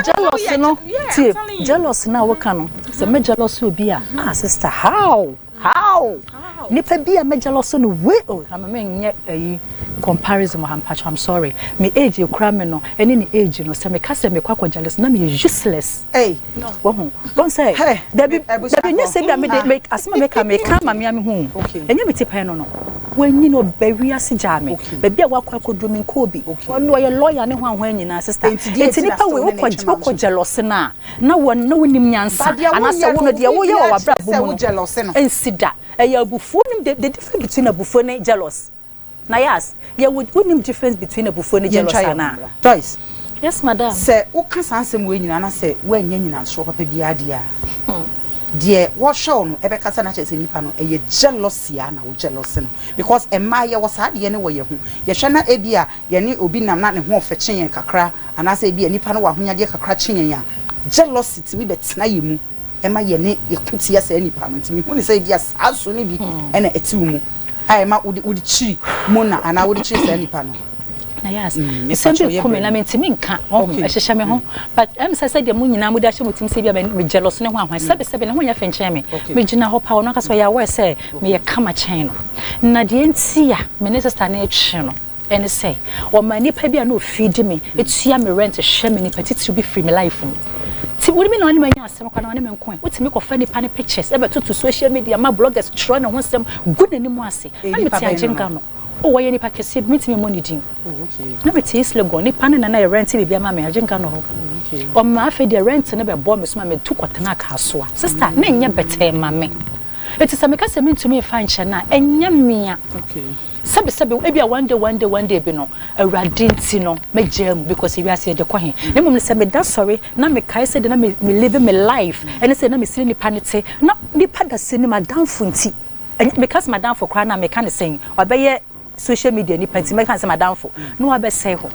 Jealous no, tie, jealous na woka no sɛ mɛ jealous obi a, ah, sister, how nipa bi a mɛ jealous no we, oh, na me nyɛ ayi comparison wɔ ha. Mpatwa, I'm sorry, me age ekura me no ɛne ne age no, sɛ meka sɛ mekɔ akɔ jealous na meyɛ useless. Hey. Wɔho wɔn sɛ Hey, dabi abusuafo. Dabi, nyɛ sɛ bi a mede me asɛm a meka meka ma mea me ho. Ɛnyɛ me ti pɛn no, wɔanyi no ɔba wiase gyaa me. Baabi a wakɔ akɔduru me nkɔɔ bi. Ɔno ɔyɛ lawyer ne ho ahoa nyinaa, sister. Enti deɛ enti nti na nipa sɛ wei wo ne ne wokɔ twema wokɔ nso. jealous no a na wɔ na wonim nyansa But deɛ anaasɛ woyɛ wo no no, deɛ obi woyɛ wɔ biara w'abrabɔ kyerɛ sɛ mu wo no jealous no. Ɛnsi da. Ɛyɛ abufuo nim the difference between abufuo ne jealous na yes, yɛwɔ wonim difference between abufuo ne jealous Yɛntwa yɛn ho anaa? mmra. Joyce, Yes, madam. Sɛ woka saa nsɛm wei nyinaa na sɛ woanyɛ nyinasoɔ papa biara deɛ a, deɛ wɔhwɛ wo no ɛbɛkasa no akyerɛ sɛ nipa no ɛyɛ jealousy a na wo jealousy no, because mmaa yɛwɔ saa adeɛ no wɔ yɛn ho. Yɛhwɛ na ebi a yɛne obi nam na ne ho ɔfɛ kye yɛn kakra, anaasɛ ebi a nipa no wɔ ahonyadeɛ kakra kye yɛn a, jealousy tumi bɛtena yɛn mu. ɛma yɛne yɛko tia saa nipa no. Nti mehu ne sɛ ebia saa su no bi ɛna ɛte wo mu a ɛma wode wode kyiri Mona anaa wode kyiri saa nipa no. Na yes, nsɛm bi ku me na mentumi nka, wahu, ɛhyehyɛ me ho. But ɛm sɛ sɛdeɛ mo nyinaa mode ahyɛ mo tirim sɛ ebia me jealous ne ho ahwan, sɛbe sɛbe ne ho nyɛ fɛ nkyɛn me. Megyina hɔ paa, ɔno ankasa ɔyɛ aware sɛ meyɛ kama kyɛn no. Na deɛ nti a me ne sister no retwe no ɛne sɛ, ɔmaa nipa bi a na ɔfeedi me, tua me rent, hwɛ me, nipa titiriw bi firi me life mu. Nti wo ne me na ɔne me anya asɛm koraa na ɔne me nko ɛ. Wotumi kɔfa nipa no pictures bɛtoto social media ma bloggers twerɛ ne ho nsɛm gu n'anim ase. Na Nipa mete bɛn no Agyenka no? no. Oh, ɔyɛ nipa kɛseɛ bi, mentumi mmɔ ne din. Oh, okay. Na mete East Legon, nipa no na na ɛrɛnte biribi ama me, Agyenka no hɔ. Oh, okay. Ɔma afei deɛ rent no bɛbɔɔ me so ma metu kɔtenaa Kasoa. Sister, na ɛnyɛ bɛtɛɛ ma me. Enti sɛ meka sɛ mentumi mfa nkyɛ no a, ɛnyɛ mea. Okay. Sɛbe sɛbe, ebia one day, one day, one day bi no, Awurade nti no, mɛgyaa mu because ewiase yɛde kɔ he? Na mmom no sɛ meda sɔre na mekae sɛdeɛ na me, me live me life, ɛne sɛdeɛ na mesi ne nipa no te, na nipa da sɛ nim adamfo nti, Ɛnyɛ, meka sɛ m'adamfo koraa no a, meka no sɛn? Wabɛyɛ social media nipa nti mɛka no sɛ m'adamfo na wabɛsɛe hɔ.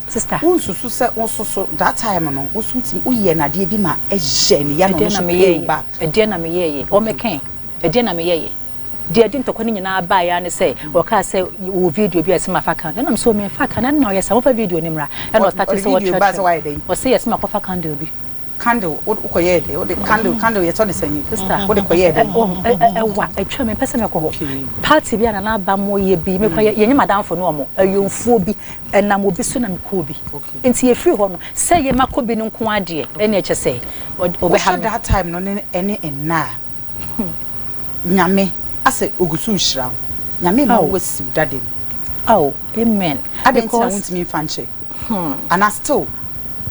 Sister. Wonsusu sɛ wo nso so that time no wo nso wotumi woyɛɛ no adeɛ bi ma ɛyɛɛ no ya na ɔno Ɛdeɛn na nso pay wo meyɛeɛ? back? Ɛdeɛn na meyɛeɛ? Okay. Ɔmmɛka ɛ. Ɛdeɛn na meyɛeɛ? Deɛ ɛde ntɔkwa no nyinaa baeɛ ara ne sɛ wɔkaa sɛ wɔ video bi a yɛse mafa candle. Ɛna mese o memfaa candle. Ɛna ɔyɛ saa, momfa video no mmra. Ɛna Ɔ ɔstartee ɔde sɛ video baa sɛ ɔkyerɛkyerɛ me. woayɛ dɛn? Ɔse yɛse makɔfa candle bi. Candle wo kɔ yɛɛ dɛ wode candle candle yɛtɔ ne sɛn yi Sister wode kɔ yɛɛ dɛ. Ɛwa atwa me mpɛ sɛ mɛkɔ hɔ party bi a nana aba mo yɛ bi mekɔ yɛ yɛnyɛ madamfo ne ɔmo ayomfuo bi ɛnam obi so na mekɔɔ bi nti yɛfiri hɔ no sɛ yɛ makɔ bi no nko adeɛ ɛne ɛkyɛ sɛ ɔbɛha Wohwɛ me. that time no ne ɛne ɛnnɛ a Nyame asɛ ogu so rehyira wo Nyame mma wo asiw dada mu. Ao amen Adɛn nti na because. wontumi mfa nkyɛ Anaa still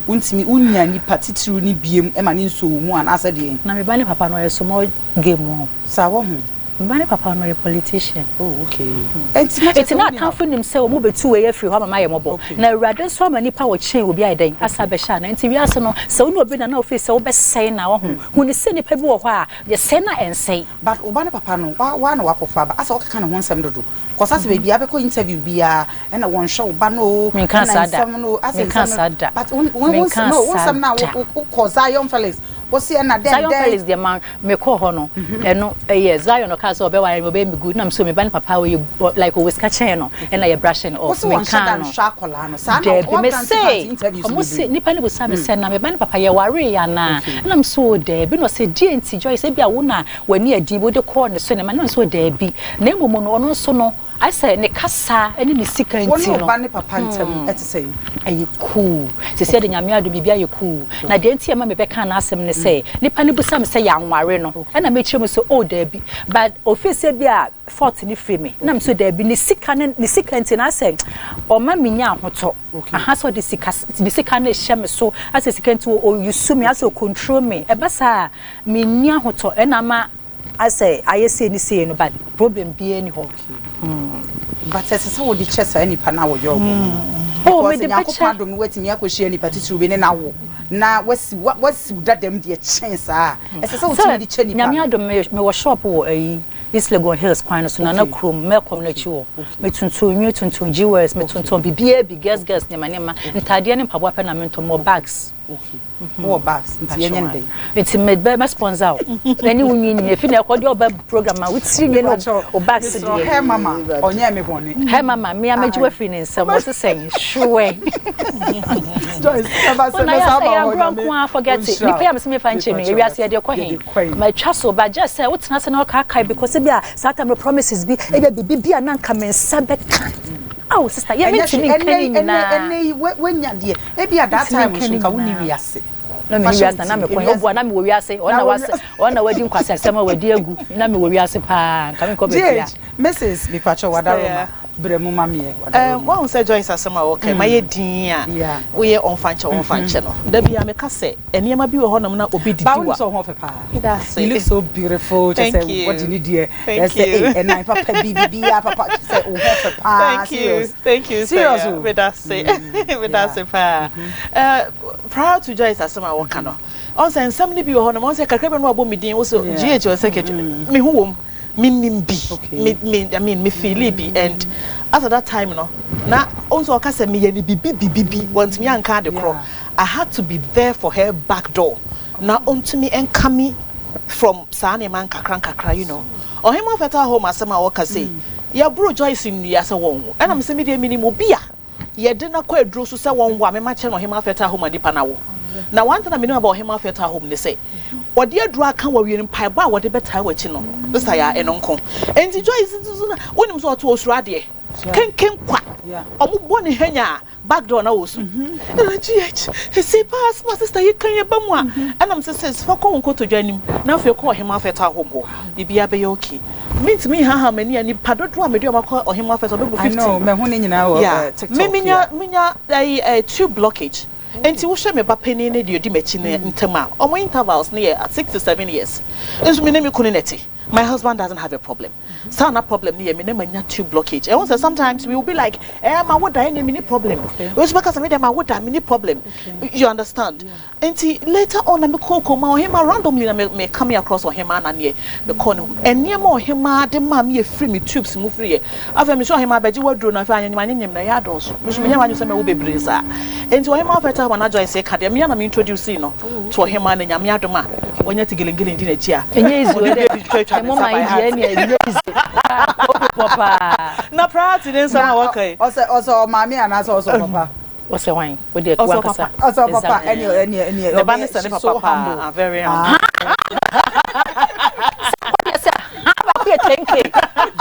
wontumi wonnya nipa titiriw no biom ma ne nsɔ wo mu anaasɛ deɛn? Na me ba ne papa no ɔyɛ small game o. Saa wahu. Me ba ne papa no ɔyɛ politician. Oh okay. Ɛnti na kyerɛ Enti sɛ na wonni haw. atamfo nim sɛ wɔn bɛtu wei afiri hɔ ama mayɛ mmɔbɔ. Okay. Na Awurade nso ama nipa a ɔkyɛn obi ayɛ dɛn? Asa abɛhyɛ anan. Enti wiase no, sɛ wo ne obi na na wofii sɛ wobɛsɛe no a, wahu. Hu no sɛ nipa bi wɔ hɔ a, yɛsɛe no a ɛnsɛe. But wo ba ne papa no, wa waa na wakɔfa aba. Asɛ wokeka ne ho nsɛm dodo. Cos asɛ baabi a bɛkɔ interview biaa ɛna wɔnhwɛ wo ba no oo Menkaa ɛna saa da. nsɛm no oo asɛ Menkaa nsɛm no saa da. but wo wo Menkaa no wo saa nsɛm no a da. wo wo kɔ Zion Felix wo se ɛna dɛn Zion dɛn. Felix deɛ ma mekɔɔ hɔ no ɛno ɛyɛ Zion ɔkaa sɛ ɔbɛware me ɔbɛyɛ me good na me so me ba ne papa ɔyɛ like ɔwɔ sika kyɛn no ɛna yɛ brushing Wo off se wɔnhyɛ menkaa da no nhwɛ akwadaa no saa na Daabi wa me grante se grante interviews ɔmo se bebree. nipa no busaa me sɛ na me ba ne papa yɛwaree anaa Okay. ɛna me so oo daabi na ɔse deɛ nti Joyce ebia wo na w'ani adin bi wode kɔɔ ne so ne ma na me so oo daabi na mmom no ɔno nso no Ayɛ sɛ ne kasa ne ne sika Wo ne nti wo no. ba ne papa ntam te sɛn? Ɛyɛ cool. Seesei de Nyame adom biribi ayɛ cool. Na deɛ nti a ɛma mebɛkaa n'asɛm ne sɛ, nipa no bisa me sɛ yɛanware no, ɛna mekyerɛ mu sɛ oh daabi. But ofii sɛ bi a fault no firi me, na me nso daabi, ne sika no, ne sika nti no ayɛ sɛ ɔma menya ahotɔ. Aha sɛ ɔde sika, ne sika no rehyɛ me so, asɛ sika nti o use me, asɛ o control me. Ɛba saa a, menni ahotɔ, ɛna ama Asɛ ayɛ sei ne sei no but problem biaa ni hɔ. But ɛsɛ sɛ wode kyɛ saa nipa no a wɔyɛ wo bɔne no. Oh Because mede Nyankopɔn bɛkyɛ. adom no woatumi akɔhyia nipa titiriw bi ne no awo na wasiw wasiw dada mu deɛ kyɛn saa a, ɛsɛ sɛ wotumi Sɛ de kyɛ nipa Nyame no. adom me mewɔ shop wɔ ayi East Legon Hills kwan no so Nana Okay. kurom Melcom no Okay. akyi hɔ. Okay. Metontɔn nwi, tontɔn jewels, Okay. metontɔn biribiaa bi, girls girls nneɛma nneɛma, ntaadeɛ ne mpaboa pɛ na mentɔn, mewɔ bags. Okay. Wowɔ bags nti yɛnyɛ no dɛn? Nti me bɛ mɛ sponsor wo. Ɛne wo nwi nyina efi na ɛkɔ deɛ ɔbɛ program ma wo tiri nwi ne wo bags deɛ. Mesrɛ hair mama ɔnyɛ me bɔne. Hair mama me a mɛgye wafiri ne nsam ɔse sɛn hwɛ. Joyce ɛba sɛ Ɔna mɛsa yɛ aba sɛ yɛ hɔ agorɔ nyame nko ara forget it. ɔnhyira Nipa wo. yɛ a mese mefa nkyɛ no ewiase yɛde kɔ he. Yɛde kɔ he. Matwa so but just sɛ wotena ase na wokaakae because ebi a saa time no promises bi ebi a biribi bi a na nka me nsa bɛka. Ao sister yɛ Ɛnyɛ hwee mentumi nka ɛnɛ ne yi ɛnɛ nyinaa. ɛnɛ yi wanya deɛ ebi a that Mentumi time nka nso ne nka wonni nyinaa. wiase. Na Fa menni hyɛ wo wiase na na tirim mekɔ he ewiase obua na mewɔ wiase ɔno na na wɔ was wiase. ɔno na wadi nkwaseasɛm a wadi agu na mewɔ wiase paa nka menkɔ baabiaa. GH, Mrs. Mepakyɛw wadaroma Stella. brɛ mu ma meɛ Um, wadaroma. wahu sɛ Joyce asɛm a wɔka yi, mayɛ dinn a Yeah. woyɛ ɔmfa nkyɛ ɔmfa nkyɛ no. Da biara meka sɛ nneɛma bi wɔ hɔnom na obi Ba didi wonim wa. sɛ wo ho ɔfɛ paa. Meda ase. You look so beautiful kyɛ Thank sɛ you. body ne deɛ Thank ɛsɛ you. ei ɛnan papa bi biribiara papa kyɛ sɛ wo ho ɔfɛ paa Thank you. serious. Thank you, Serious Stella. o. Meda ase. Meda Yeah. ase paa. Uh, prior to Joyce asɛm a wɔka no, ɔn sɛ nsɛm no bi wɔ hɔnom, ɔn sɛ kakra bi no wabɔ me din, wo so Yeah. GH wɔ secretary, me ho wom, menim bi, Okay. me, me, I mean, me feeli bi, and as at that time no, na ɔn sɛ ɔka sɛ meyɛ ne bibi bibi bi, wantumi anka ade korɔ. Yeah. I had to be there for her back door. Na ɔntumi nka me from saa nneɛma nkakra nkakra. Ɔhema Fertile Home asɛm a wɔka sɛ yɛboro Joyce nnua sɛ wɔn wo, ɛna mesɛ medeɛ menim obi a yɛde no kɔ aduro so sɛ wɔn wo a mema kyerɛ no Ɔhema Fertile Home a nipa na wo. Na one thing a menim about Ɔhema Fertile Home ne sɛ wɔde aduro aka wɔ wie no, mpaebɔ a wɔde bɛtae w'akyi no sisa yɛ ɛno nko. Enti Joyce nso na wonim sɛ ɔte osuro adeɛ kenken kwa, ɔmo bɔ ne hanya a back door na wɔ su. Ɛna gh ɛsɛ paa sɛ ma sister yi kan yɛ ba mu a, ɛnam sɛ sis fa kɔ wo nkotodwe anim na afei kɔ Ɔhema Fertile Home hɔ, biribiara bɛyɛ okay. Mentumi nhaha m'ani a nipa dodoɔ a mede ɔmo akɔ Ɔhema Fertile ɔbɛbu I know 50. Mɛho ne nyinaa wɔ TikTok. Me minya ɛyi tube blockage, nti wohwɛ me ba panyin ne deɛ odi m'akyi ne ntam a, ɔmo intervals ne yɛ 6 to 7 years. Nso mi ne mi kunu nɛte, my husband doesn't have a problem. Saa na problem ne yɛ me ne ma nya tube blockage. Ɛho sɛ sometimes we will be like, ma wo da ɛne mi ni problem. Wei nso bɛka sɛ me deɛ ma wo da mi ni problem, you understand? Nti later on na me kɔ kɔma Ɔhema randomly na me come across Ɔhema na neɛ me kɔ no nneɛma Ɔhema de maa mi yɛ firi mi tubes mu firi yɛ. Afei mi sɛ Ɔhema abɛgye waduro na afei anyanyam anyanyam na ɛyɛ adɔɔso. Mi nso mi nyɛ wadwo sɛ mɛwo bebree saa. Nti Ɔhema Fertile Home na Joyce ka deɛ mea na mi introduce no to Ɔhema na Nyame adom a wɔnyɛ ti gelengelen di n'akyi a Ɛnyɛ easy o. ɔde dɛ bi twatwa ne ɛmo nsa ma by yi heart. deɛ ɛne ɛnyɛ easy pɔ paa. Na prior to ne nsɛm a wɔka yi Ɔsɛ ɔmaame anaasɛ ɔsɛ ɔpapa? Wɔsɛ hwan? Wo deɛ Ɔsɛ wankasa. ɔpapa. Ɔsɛ ɔpapa, ɛne Ne ba ne sɛ ne papa paa. Ah, very humble. Kɔyɛ sɛ ha baako yɛ 10K.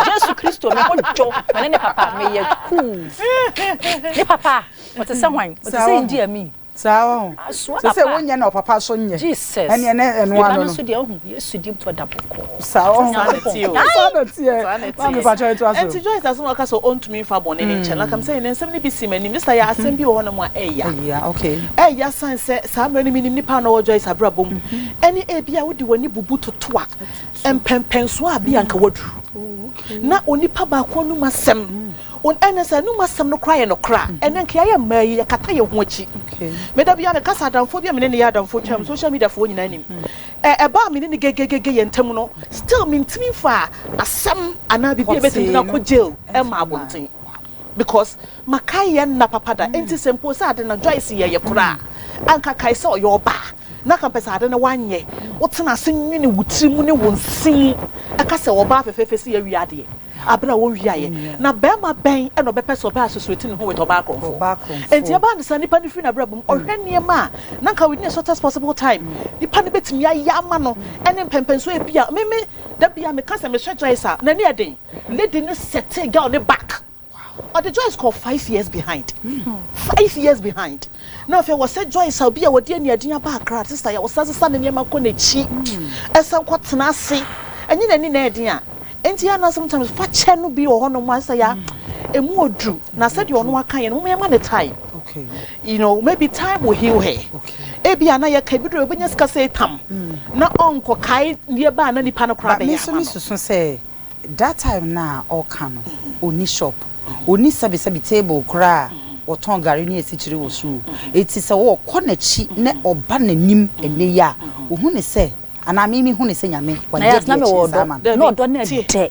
Jesu Kristo, me ho dwo me ne papa meyɛ cool. Ne papa ɔte sɛ hwan? Ɔte Saa sɛ wɔ. India mi. Saa wɔ ho. Asoa sɛ papa. wonyɛ na ɔpapa so nyɛ. Jesus. Ɛne ɛno Ne ba ano no no. nso deɛ ɔhu Yesu di mpo da bɔkɔɔ. Saa wɔ ho. Saa na ɛteɛ o. Saa na teɛ. Saa na ɛteɛ. Maame Patro, ɛto aso. Nti Joyce asɛm a ɔka sɛ ɔntumi mfa bɔne ne nkyɛn, like I'm saying, ne nsɛm no bi si m'anim. Mr. Yɛ asɛm bi wɔ hɔnom a ɛyya. Ɛyia, okay. Ɛyya san sɛ saa mmerɛ no menim nipa a na ɔwɔ Joyce abrabɔ mu, ɛne ebi a wode w'ani bubu toto a mpɛmpɛnsoɔ a bi anka waduru na onipa baako anum asɛm ɛnɛ sɛ anum asɛm no koraa yɛ nokora a, ɛnɛ nka yɛayɛ mmaa yi yɛkata yɛn ho akyi. Meda bia mekasa adamfoɔ bi a mene ne yɛ adamfoɔ twam social media foɔ nyinaa nim ɛba a mene ne gegegege yɛ ntam no, still mentumi mfa asɛm anaa biribi a ɛbɛtumi de no akɔ jail ɛma abɔnten because makae yɛ nna papa da. Enti sɛ mpo sɛ ade no Joyce yɛyɛ koraa anka kae sɛ ɔyɛ ɔbaa na ka mpɛ sɛ ade no wanyɛ, wotena ase nwene wo tiri mu ne wo nse mu ɛka sɛ ɔbaa fɛfɛɛfɛ si yɛwie adeɛ abere a wɔnwie ayɛ na bɛrima bɛn ɛna ɔbɛpɛ sɛ ɔbɛ associate ne ho with ɔbaa korɔmfoɔ? Ɔbaa korɔmfoɔ. Enti ɛbaa ne sa nipa no firi n'abrabɔ mu, ɔhwɛ nneɛma a na nka within the shortest possible time nipa no bɛtumi ayɛ ama no ɛne mpɛmpɛnso. Ebi a meme da bi a meka sɛ mehwɛ Joyce a n'ani ɛden, lady ne sɛte girl ne back, ɔde Joyce kɔ 5 years behind, 5 years behind. Na afei wɔsɛ Joyce a obi a wɔde aniaden aba Akra, sister yɛ wɔsan sesa ne nneɛma kɔ n'akyi ɛsan kɔ tena ase ɛnyɛ n'ani na ɛden a. Nti yɛn na sometimes fa kyɛ no bi wɔ hɔnom a sɛ ya emu oduru na sɛdeɛ ɔno aka yɛn no, mo yɛn ma ne time. Maybe time will heal her. Ebi a na yɛka ebi do obɛnya sika sɛ tam na ɔnkɔ kae nneɛma a na nipa no koraa But me bɛyɛ nso ama me no. susu sɛ that time na ɔka no, ɔni shop, ɔni sɛbisɛbi table koraa wɔtɔn gari ne esikyire wɔ so o. Eti sɛ wɔkɔ n'akyi na ɔba n'anim ɛnɛ yi a, ohun ne sɛ anaa mi hu ne sɛ Nyame Na wayɛ yɛ asena deɛ mewɔ kyɛn saa ɔdɔ ma no. na ɔdɔ no Tie. ɛdɛ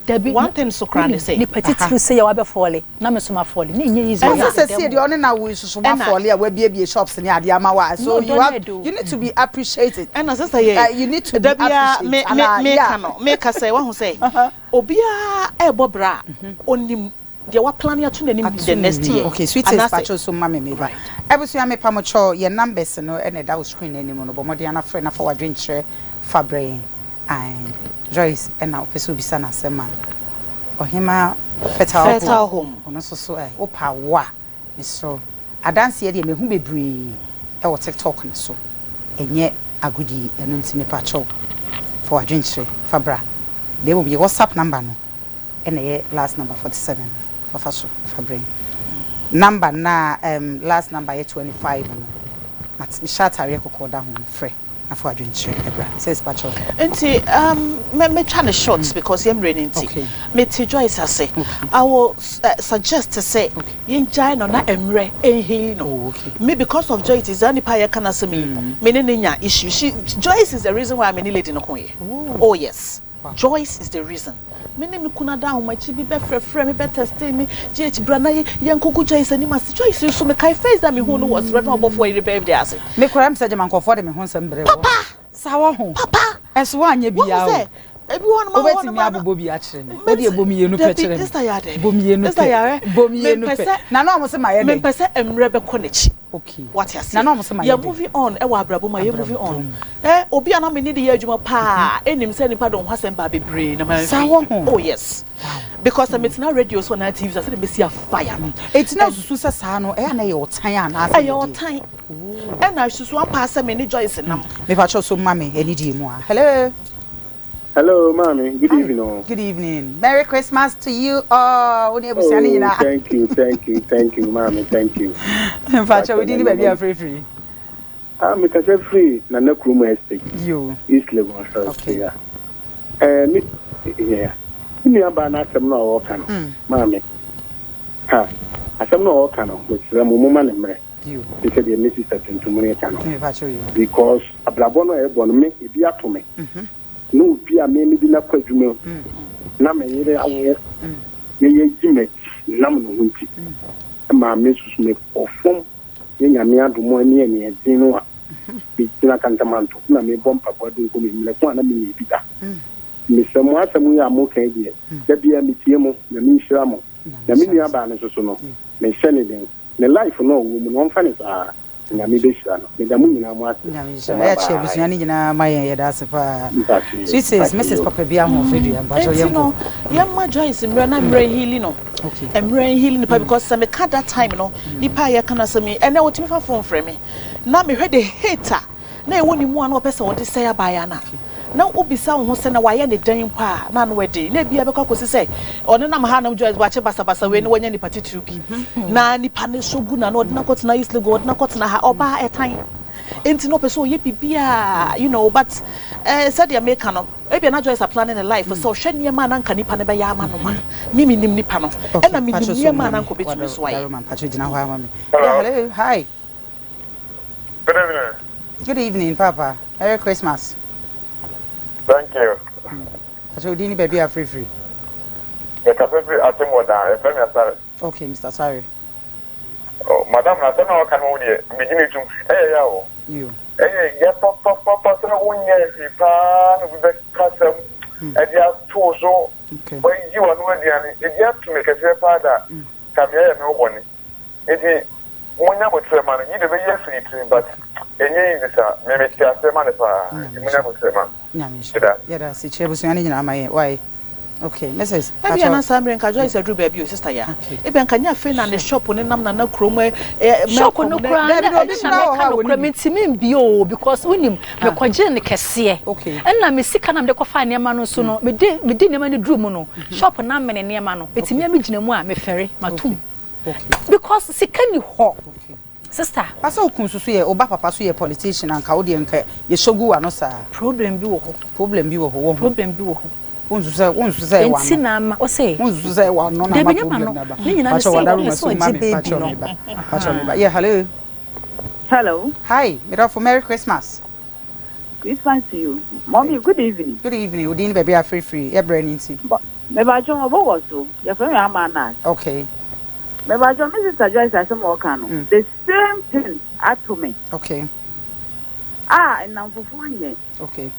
dabi. One thing so koraa ne sɛ nipa titiri sɛ yɛ wabɛfɔle na me so ma fɔle ne nyɛ easy. Ɛsɛ sɛ sie deɛ ɔne na wo soso ma Ɛna- fɔle a wabiebie shops ne adeɛ ama wa, so No, you don't have do. you need to be appreciated. Ɛna sɛ sɛ yɛ You need to be da bia me appreciated. me Anaa, meka yeah. no meka sɛ wahu sɛ obiara ɛɛbɔ bra a onim deɛ waplan ato n'anim the next year. Okay, sweetest. Anaasɛ- Patro so ma me meba. Abusua, me pamocho yɛ numbers no ɛna ɛda wo screen anim no. Bɔ mmɔden ana frɛ na fa wadwenkyerɛ fa brɛ yɛn. Ai, Joyce ɛna wopɛ sɛ obisa n'asɛm a, Ɔhema Fertile Fertile Home. Ɔno nso so ɛ wopɛ awo a, mesrɛ adanseɛ deɛ mehu bebree ɛwɔ TikTok no so, ɛnyɛ agodie. Ɛno nti mepakyɛw fa wadwenkyerɛ fa bra, na mmom yɛ WhatsApp number no ɛna ɛyɛ last number 47 fafa so fa brɛ. Number na last number yɛ 25 no, mehyɛ ataareɛ kɔkɔɔ da ho no, frɛ na fa wadwenkyerɛ ɛbra sɛ spakyɛw. Nti metwa ne short because yɛmmerɛ no nti mete Joyce ase. I will suggest sɛ yɛngyae no na mmerɛ ɛnheal no. Me, because of Joyce, saa nipa a yɛka no asɛm yi, me ne ne nya issue. She, Joyce, is the reason why me ne lady no ko yɛ. Oh yes. Joyce is the reason. Me ne me kunu ada ahomakye bi bɛfrɛfrɛ me bɛtɛstee me, GH bra na yɛnkɔgu Joyce anim ase. Joyce nso mekae first day a mehuu no was Rev. Ɔbɔfoɔ yere birthday ase. Me koraa mesɛ gyama nkurɔfoɔ de me ho nsɛm brɛ wo. Papa! Saa wɔ ho. Papa! Ɛso woanyɛ Wahu biaa o. sɛ ebi wɔ hɔnom a wɔ Wobɛtumi hɔnom a na abobɔ bi akyerɛ me? Wo deɛ mɛte bɔ mmienu pɛ dabi kyerɛ me. Esther yɛ dabi Bɔ mmienu Esther pɛ. yɛ Bɔ mmienu mempɛ pɛ. sɛ Na na wɔn se mayɛ dɛn? mempɛ sɛ mmerɛ bɛkɔ n'akyi. Okay. Wate Na aseɛ? na wɔn se mayɛ Yɛ dɛn? moving on wɔ abrabɔ mu a, yɛ moving Abrabɔ on. mu. Eh, obi a na me ne no yɛ adwuma paa nim sɛ nipa de wo ho asɛm baa bebree na Saa mamfi. wɔ ho. Oh yes. Because sɛ metena radio so anaa TV so a, sɛdeɛ mɛsi afire no. Enti na wosusu sɛ saa no, ɛyɛ a na ɛyɛ ɔtan anaasɛ Ɛyɛ ɛyɛ deɛ? ɔtan. Ɛna susu ampa ara sɛ me ne Joyce nam. Mepakyɛw so ma me anidie mu a. Hello. Hello maame, good Hi, evening o. good evening. Merry Christmas to you all. Wo ne abusua no Oh, nyinaa. thank you, thank you, thank you maame, thank you. Mpakyɛw Mpakyɛw wo din ne Nyame baabi a mo. wofirifiri. Ah, mekasa firi Nana Kurom Estate, Yo. East Legon Hills, Okay. yeah. Eh, me, yeah. Me nua baa n'asɛm no a ɔreka no, maame, ha, asɛm no a ɔreka no, mesrɛ mo, momma no mmerɛ. Yo. Te sɛ deɛ me sister tuntum no reka no. Mepakyɛw yo. Because abrabɔ no a ɛbɔ no, me, ebi ato me. Ne obi a me mede no akɔ adwuma mu na me yere awo na yɛayi m'adi nam ne ho nti maa me nso mekɔɔ fam ne Nyame adom ne aniɛden no a megyina Kantamanto na mebɔ mpaboa donko me mmerɛ ko a na menyɛɛ bi da. Mesrɛ mo asɛm yi a moka yi deɛ da biara metie mo, Nyame nhyira mo. Nyame Na me nhyira wo nua nso. baa no nso so no mehyɛ no den. Ne life no a ɔwɔ mu no ɔmfa no saa na Nyame bɛhyira no. Meda mo nyinaa mo ase. Nyame nhyira Mo wo. Yɛakyɛ bye. abusua no nyinaa ma yɛn yɛda ase paa. Mpakyɛ Sweet sis mpakyɛ Mrs yoo. papa bi ahoɔfɛ dua mpakyɛ Enti yɛnkɔ. no yɛmma Joyce mmerɛ na mmerɛ nhili no Okay. mmerɛ nhili nipa because sɛ meka that time no nipa a yɛka no asɛm yi ɛnɛ ɔtumi fa phone frɛ me na mehwɛ the hate a na ɛwɔ ne mu a na ɔpɛ sɛ ɔde sɛe abaayewa no a, na wobisa wo ho sɛ na wayɛ ne dɛn mpo a, na ano ɛden. Na ebia ɛbɛkɔ akɔsi sɛ ɔnenam ha nom Joyce Boakye basabasa wei na wanya nipa titiriw bi. Na nipa no so gu n'ano, ɔde no akɔtena East Legon, ɔde no akɔtena ha, ɔbaa ɛtan. Enti na ɔpɛ sɛ ɔyɛ biribi a, you know, but eh, sɛdeɛ meka no, ebia na Joyce aplane ne life sɛ ɔhwɛ nneɛma a na anka nipa no bɛyɛ ama no ma. Me menim nipa no, Okay, ɛna menim mpacho so nneɛma a ma na me. anka ɔbɛtumi nso ayɛ. Wadaro, mpacho gyina hɔ ama me. Yeah, hello, hi. Good evening. Good evening, Papa. Merry Christmas. Thank you. Pacho, wo din ne baabi a frifiri. Mekasa firi Atemmuoda, yɛfrɛ me Asare. Okay, Mr. Asare. Oh, madam, na asɛm a wɔka no ho deɛ, megye no tom. Ɛyɛ ya o. Yo. Ɛyɛ ya papapapa sɛ wonyɛ hwee paa na obi bɛka asɛm ɛde ato wo so, wayi w'ano aduane. Ebi ato me kɛseɛ paa da, ka me ayɛ me ho bɔne. Nti monya aboterɛ ma no, yi deɛ ɔbɛyi afiri ne tirim but ɛnyɛ easy saa, me mete aseɛ ma no paa nti monya aboterɛ ma no. Nyame nhyira Meda wo. Yɛda ase. Kyerɛ abusua no nyinaa ma yɛn wai. Okay Mrs. Ebia na Pakyɛw. saa mmerɛ nka Joyce aduru baabi o sister ya. Okay. Ebia nka nyɛ afei na ne shop no nam nana kurom ɛ ɛ Shop Melcom no ne koraa Daabi na na obi ɛno na koraa wɔ mɛka hɔ a nokorɛ wɔnni bi. mentumi mbie oo because wonim Ah. mekɔgyee no kɛseɛ Okay. ɛna me sika na mede kɔfaa nneɛma no nso no mede mede nneɛma no duru mu no shop no amene nneɛma no ɛti Okay. me a megyina mu a mefɛre matom Okay. Okay. Because sika ni hɔ Okay. sister. Ba sɛ wo kunu nso so yɛ wo ba papa so yɛ politician a nka wo deɛ nka yɛ sɔ gu w'ano saa. Problem bi wɔ hɔ. Problem bi wɔ hɔ wohu. Problem bi wɔ hɔ. Wo nso sɛ wo nso sɛ ɛwɔ Enti ano. na ama ɔsɛ. Wo nso sɛ ɛwɔ ano na ama Dabi nyɛ problem m'ano. no aba. Ne nyinaa ne Pakyɛ sɛ wada ɔpɛ roma sɛ so ɔgye ma me baby pakyɛ no. me ba pakyɛ me ba yeah hello. Hello. Hi me dɔfo merry Christmas. Christmas to you. Mommy, Thank you. good evening. Good evening. Wo din ne baabi a frifiri yɛ brɛ no nti. Mebakyɛ wɔbɔ wɔ so. Yɛfrɛ me Ama Anas. Okay. Mebakyɛ me sister Joyce asɛm a ɔka no, Mm. the same thing ato me. Okay. A nnamfofoɔ nyɛ. Okay.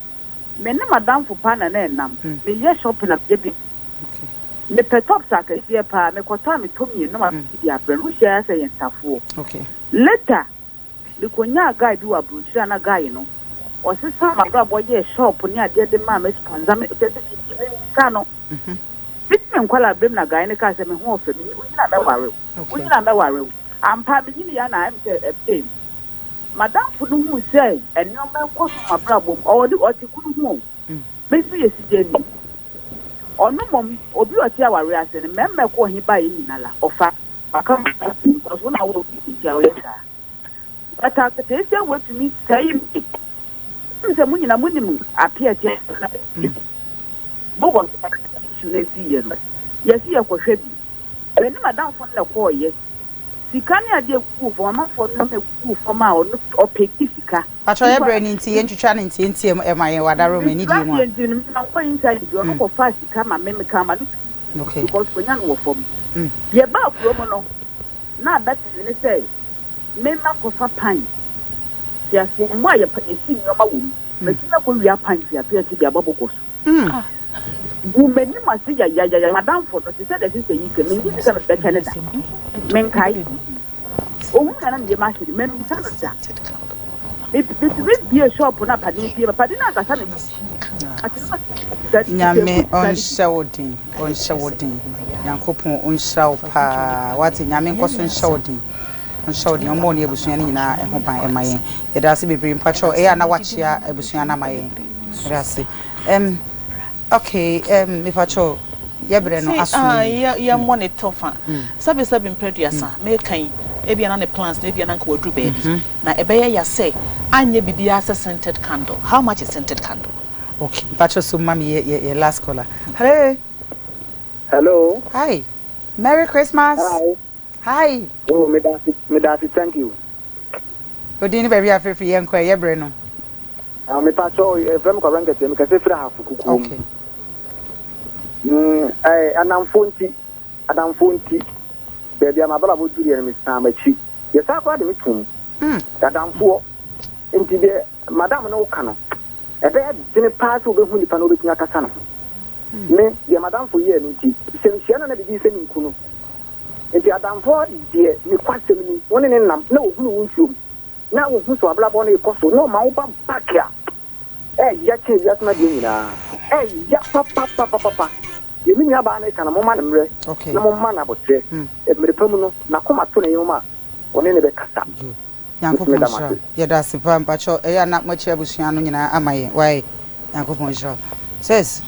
Me ne m'adamfo paa na na ɛnam. Mm. Meyɛ shopping a meyɛ bi. Okay. Mepɛ tops akɛseɛ paa. Mekɔtɔ a metɔ mmienu na Mm. mede abrɛ no. Wohyia a sɛ yɛ ntafoɔ. Okay. Later, Mekonyaa guy bi wɔ abrokyire a na guy no ɔsesaa m'abrabɔ yɛɛ shop ne adeɛ de maa me sponsor me kyerɛ sɛ biribi memmisaa no. Fiti me nkwadaa berɛ mu na guy no kaa sɛ me ho ɔfɛ me wonyini a mɛware wo wonyini a mɛware wo ampa menyiniiɛ a na ayɛ me sɛ ɛbɛɛ mu. M'adamfo no huu sɛ nnoɔma rekɔ so wɔ m'abrabɔ mu ɔwɔ ne ɔte kunu ho o me nso yɛ sigyani ɔno mmom obi a ɔte awareɛ ase no mmarima ɛkɔɔ he baeɛ nyina la ɔfa Waka m'asɛm because wo na wowɔ bi nti a woyɛ saa. But aketeesia wei tumi sɛe me. Wonim sɛ mo nyina monim Appiah ti asɛm no a Bogor issue no esiiɛ no. Yɛse yɛkɔhwɛ bi. Me ne m'adamfo no na ɛkɔɔyɛ. Sika ne adeɛ guguu fam, amanfoɔ nnoɔma guguu fam a ɔno ɔpeki sika. Patrɔ yɛ brɛ no nti yɛntwitwa no ntiantia mu ɛma yɛn wɔ adaworoma anidie mu a. Metua deɛ nti no me mankɔ inside bi ɔno kɔ faa sika ma me mekaa ma no tuu because wanya no wɔ fam. Yɛbaa kurom no na abɛtɛn ne sɛ me makɔ fa pan te aseɛ mmoa a yɛsi nnoɔma wɔ mu matumi akɔ wia pan fi apeate de abɔ bɔkɔ so. Gu m'anim ase yayayaya. M'adamfo no, te sɛ deɛ sista yi ka, mennye nni sɛ mebɛkyɛ no da. Menkae. Ɔhuu me a na me yam ahye no, mammisa no da. Metumi buee shop no a Padi pue ba. Padi no ankasa me ho. Nyame ɔnhyɛ wo den, ɔnhyɛ wo den. Nyankopɔn ɔnhyira wo paa. Wate, Nyame nkɔso nhyɛ wo den. Ɔnhyɛ wo den, ɔmmɔ wo ne abusua no nyinaa ho ban ɛma yɛn. Yɛda ase bebree. Mpakyɛw, ɛyɛ a na wakyea abusua no ama yɛn. Yɛda ase. Um, okay, um, mepakyɛw, yɛbrɛ no aso yi. Yɛmmɔ ne tɔfa. Sɛbe sɛbe mprɛduasa, meka yi, ebia na ne plans no, ebia na anka waduru baabi. Na ɛbɛyɛ ya sɛ anyɛ biribiara sɛ scented candle. How much is scented candle? Okay, mpakyɛw so ma me yɛ yɛ last caller. Hello. Hello. Hi. Merry Christmas. Hi. Hi. Oh, medase, medase, thank you. Odin ne baabi a frɛfiri yɛn kɔ ɛyɛ bere no. Ah, me pa kyɛw, efrɛ me Kwabena Nkɛteɛ, me kɛse firi Ahafo kukuo mu. Okay. Mm, eh, anamfoɔ nti, adamfoɔ nti, baabi a m'abrabɔ duruiɛ no, mesan m'akyi. Yɛsan koraa de me toom. Mm. Adamfoɔ nti deɛ madam ne wo ka no, ɛbɛyɛ dene paa sɛ wobɛhu nipa na wobɛtumi akasa ne ho. Me, deɛ m'adamfo yɛɛ me nti, sɛ mehyia no na biribi sɛ menku no. Nti adamfoɔ deɛ, nokwasɛm ni, wo ne no nam na ɔhunu wo nsuom, na ɔhu sɛ w'abrabɔ no rekɔ so, na ɔma wo ba back a, ɛya kyɛn wiase mu adeɛ nyinaa. Ɛya papapapapa. Deɛ me nuabaa no reka no, momma no mmerɛ, na momma no aboterɛ. Mmerɛ pa mu no, n'akoma to ne yam a, ɔne no bɛkasa. Nyankopɔn nhyira wo. Yɛda ase paa mpakyɛw ɛyɛ a na moakyia abusua no nyinaa ama yɛn wai Nyankopɔn nhyira wo. Sis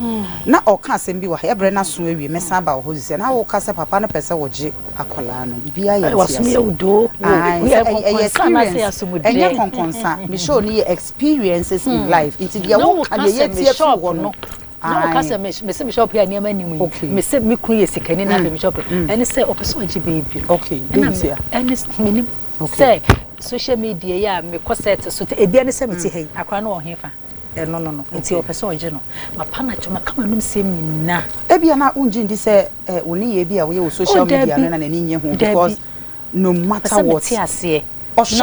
na ɔka asɛm bi wɔ ha yɛbrɛ no aso awie mɛsan aba wɔ hɔ sisi na woka sɛ papa no pɛ sɛ wɔgye akwadaa no biribiara yɛ nteaseɛ ae sɛ ɛyɛ experience ɛnyɛ kɔnkɔnsa me show no yɛ experiences in life nti deɛ woka deɛ yɛtie firi hɔ no na ɔka sɛ mese me shop yɛ nneɛma nim yi mese me kunu yɛ sikani na afei me shop ɛne sɛ ɔpɛ sɛ ɔgye baby no ɛna ɛne menim sɛ social media yi a mekɔ set so ebia ne sɛ mete ha yi akora no wɔ he fa ɛno no no nti ɔpɛ sɛ ɔgye no mapa no akyɛ maka m'anom sɛm nyinaa. Ebia na wongye ndi sɛ wo nneyɛe bi a woyɛ wɔ social media no na n'ani nnye ho because no matter what ɔhwɛ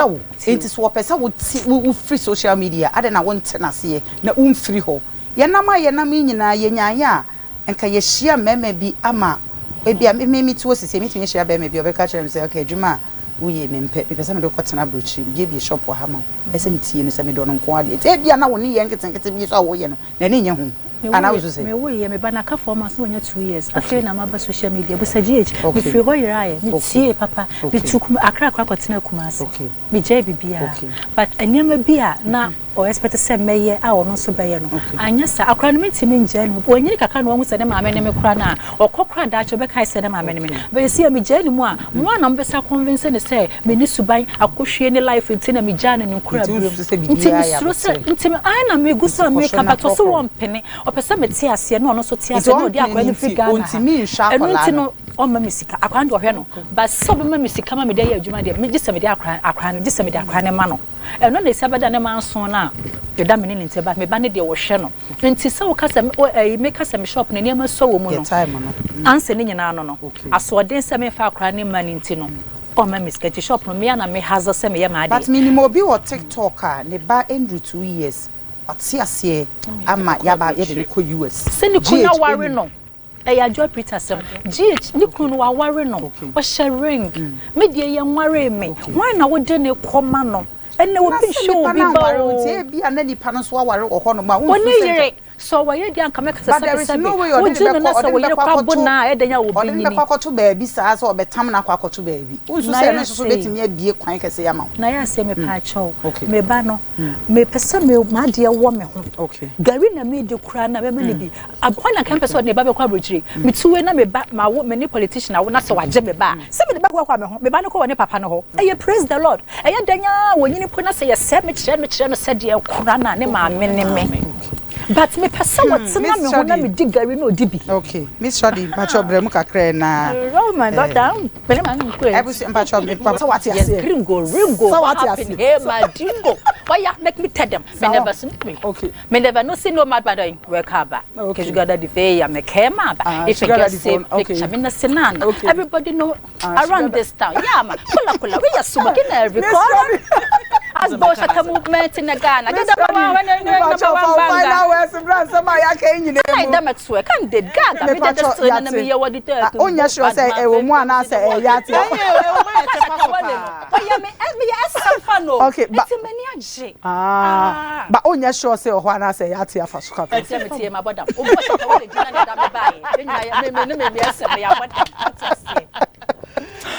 wo nti sɛ ɔpɛ sɛ wote wofiri social media adɛn na wonte n'aseɛ na womfiri hɔ yɛnam a yɛnam yi nyinaa yɛnyaeɛ a nka yɛhyia mmarima bi ama ebia me me te hɔ sisi metumi ahyia barima bi a ɔbɛka kyerɛ me sɛ okay adwuma a woyɛ yi mempɛ mepɛ sɛ mede wo kɔtena aburokyire mebuebue shop wɔ ha ma wo ɛsɛ metie no sɛ medɔ no nko ara deɛ nti ebia na wo nneyɛɛ nketenkete bi nso a woyɛ no n'ani nnye ho anaa wosu sɛ. Mewoeɛ me ba no aka 4 months na wanya 2 years afei na maba social media busa GH mefiri hɔ yeraeɛ metiee papa metu kum Accra koraa kɔtenaa Kumasi megyae biribiara but nneɛma bi a na ɔ expect sɛ mɛyɛ a ɔno nso bɛyɛ no anyɛ saa akora no mentumi ngyae no wanyini kakra na wahu sɛ ne maame ne me kora no a ɔkɔ kora daakye ɔbɛkae sɛ ne maame ne me but ɛsi a megyae ne mu a mo a na mobɛsa convince ne sɛ menni suban akɔhwie ne life nti na megyaa no ne nkora Nti berɛ wosusu sɛ mu nti biribiara yɛ mesuro sɛ aboterɛ nti ae na megu so a nti kɔ so meka na but ɔse korɔkorɔ wɔmpene ɔpɛ sɛ mete aseɛ na ɔno nso te nti aseɛ na ɔde ɔmpene akora no no firi nti Ghana ha ɔntumi nhwɛ ɛno akwadaa nti no no ɔmma me sika akora no deɛ ɔhwɛ no but sɛ ɔbɛma me sika ma mede ayɛ adwuma deɛ megye sɛ mede akora akora no gye sɛ mede akora no ma no ɛno na ɛsi abɛda ne manso no a ɛda me ne ne ntam but me ba no deɛ wɔhwɛ no nti sɛ woka sɛ ɛyi meka sɛ me shop no nneɛma sɔ wɔ mu no yɛ time no ansa ne nyinaa no no asoɔden sɛ memfa akora ne ma no nti no ɔmma me sika nti shop no mea na me hustle sɛ meyɛ but m'adeɛ menim obi wɔ TikTok a ne ba nduru 2 years ɔte aseɛ ama yaba yɛde ne kɔ US sɛ ne kunu GH aware ɛnim no ɛyɛ adwoa Peter sɛm GH ne kunu no waware no ɔhyɛ ring me deɛ yɛnware me hwan na wode ne kɔma no ɛnɛ na obi sɛ nhwɛ nipa obi no ba aware wo o nti ebia na nipa no nso aware wɔ hɔnom a wonsu ɔne sɛ yere sɛ ɔwɔ deɛ anka mɛka sɛ but there sɛbe is sɛbe no way ɔde ne wogye no bɛkɔ na sɛ ɔde wo ne yere bɛkɔ kɔ abo akɔto na a ɛdɛn a ɔde ne wɔbɛnyini bɛkɔ akɔto baabi saa sɛ ɔbɛtam no akɔ akɔto baabi wonsu na sɛ yɛ ɛno nso so ase bɛtumi abie kwan kɛse ama wo na yɛ ase mepa akyɛw okay me ba no mepɛ sɛ me m'adeɛ wɔ me ho okay gari na medi koraa na mɛma no bi hɔ na nka mpɛ sɛ ɔde ne ba bɛkɔ aburokyire metuwe na me ba mawo me ne politician awo na sɛ wagye me ba a sɛ mede ba kɔ akɔ me ho me ba no kɔ wɔ ne papa no hɔ ɛyɛ praise the Lord ɛyɛ dan a wɔnyini po na sɛ yɛsɛ me kyerɛ no kyerɛ no sɛdeɛ kora no a ne maame ne me. But mepɛ sɛ wɔtena me ho na medi gari na ɔdi bi. Okay, Miss Shadi, mpakyɛw brɛ mu kakra na. Oh my daughter, mene ma no nkɔ. Ebusu mpakyɛw me pa sɛ wate Yes, aseɛ. gringo, ringo, Sɛ what wate happened? aseɛ. Hey, my dingo. Why ya make me tell them? Me never see me. Okay. Me never no see no mad bad work aba. Okay. Sugar daddy fe ya me kema aba. Ah, If sugar I get daddy say phone, okay. picture me na sinana. Okay. Everybody know Ah, around sugar this town. Yeah, man. Kula kula. We are smoking every Miss corner. Shadi. As Bo Shaka movement in the Ghana. Get Miss the number one, Shadi, number mpakyɛw one fa wo banger. final words bra nsɛm a yɛaka yi nyinaa I mu. damn it, swear. Can't did Gaga. Me Mepakyɛw, just still yɛate. na me hear what the Ah, wonyɛ sure sɛ ɛwɔ mu anaasɛ ɛyɛ ate afa. Ɔyɛ me me yɛ ɛsɛm fa no. Okay, but- Nti m'ani agye. Ah, but wonyɛ sure sɛ ɛwɔ hɔ anaasɛ ɛyɛ ate afa so kakra. Ɛsɛ me tie ma bɔdam. Obi ɔhyɛ tawale gyina ne da me baeɛ. Me nyinaa yɛ me me ne me me ɛsɛm me yɛ abɔdam. Ate aseɛ.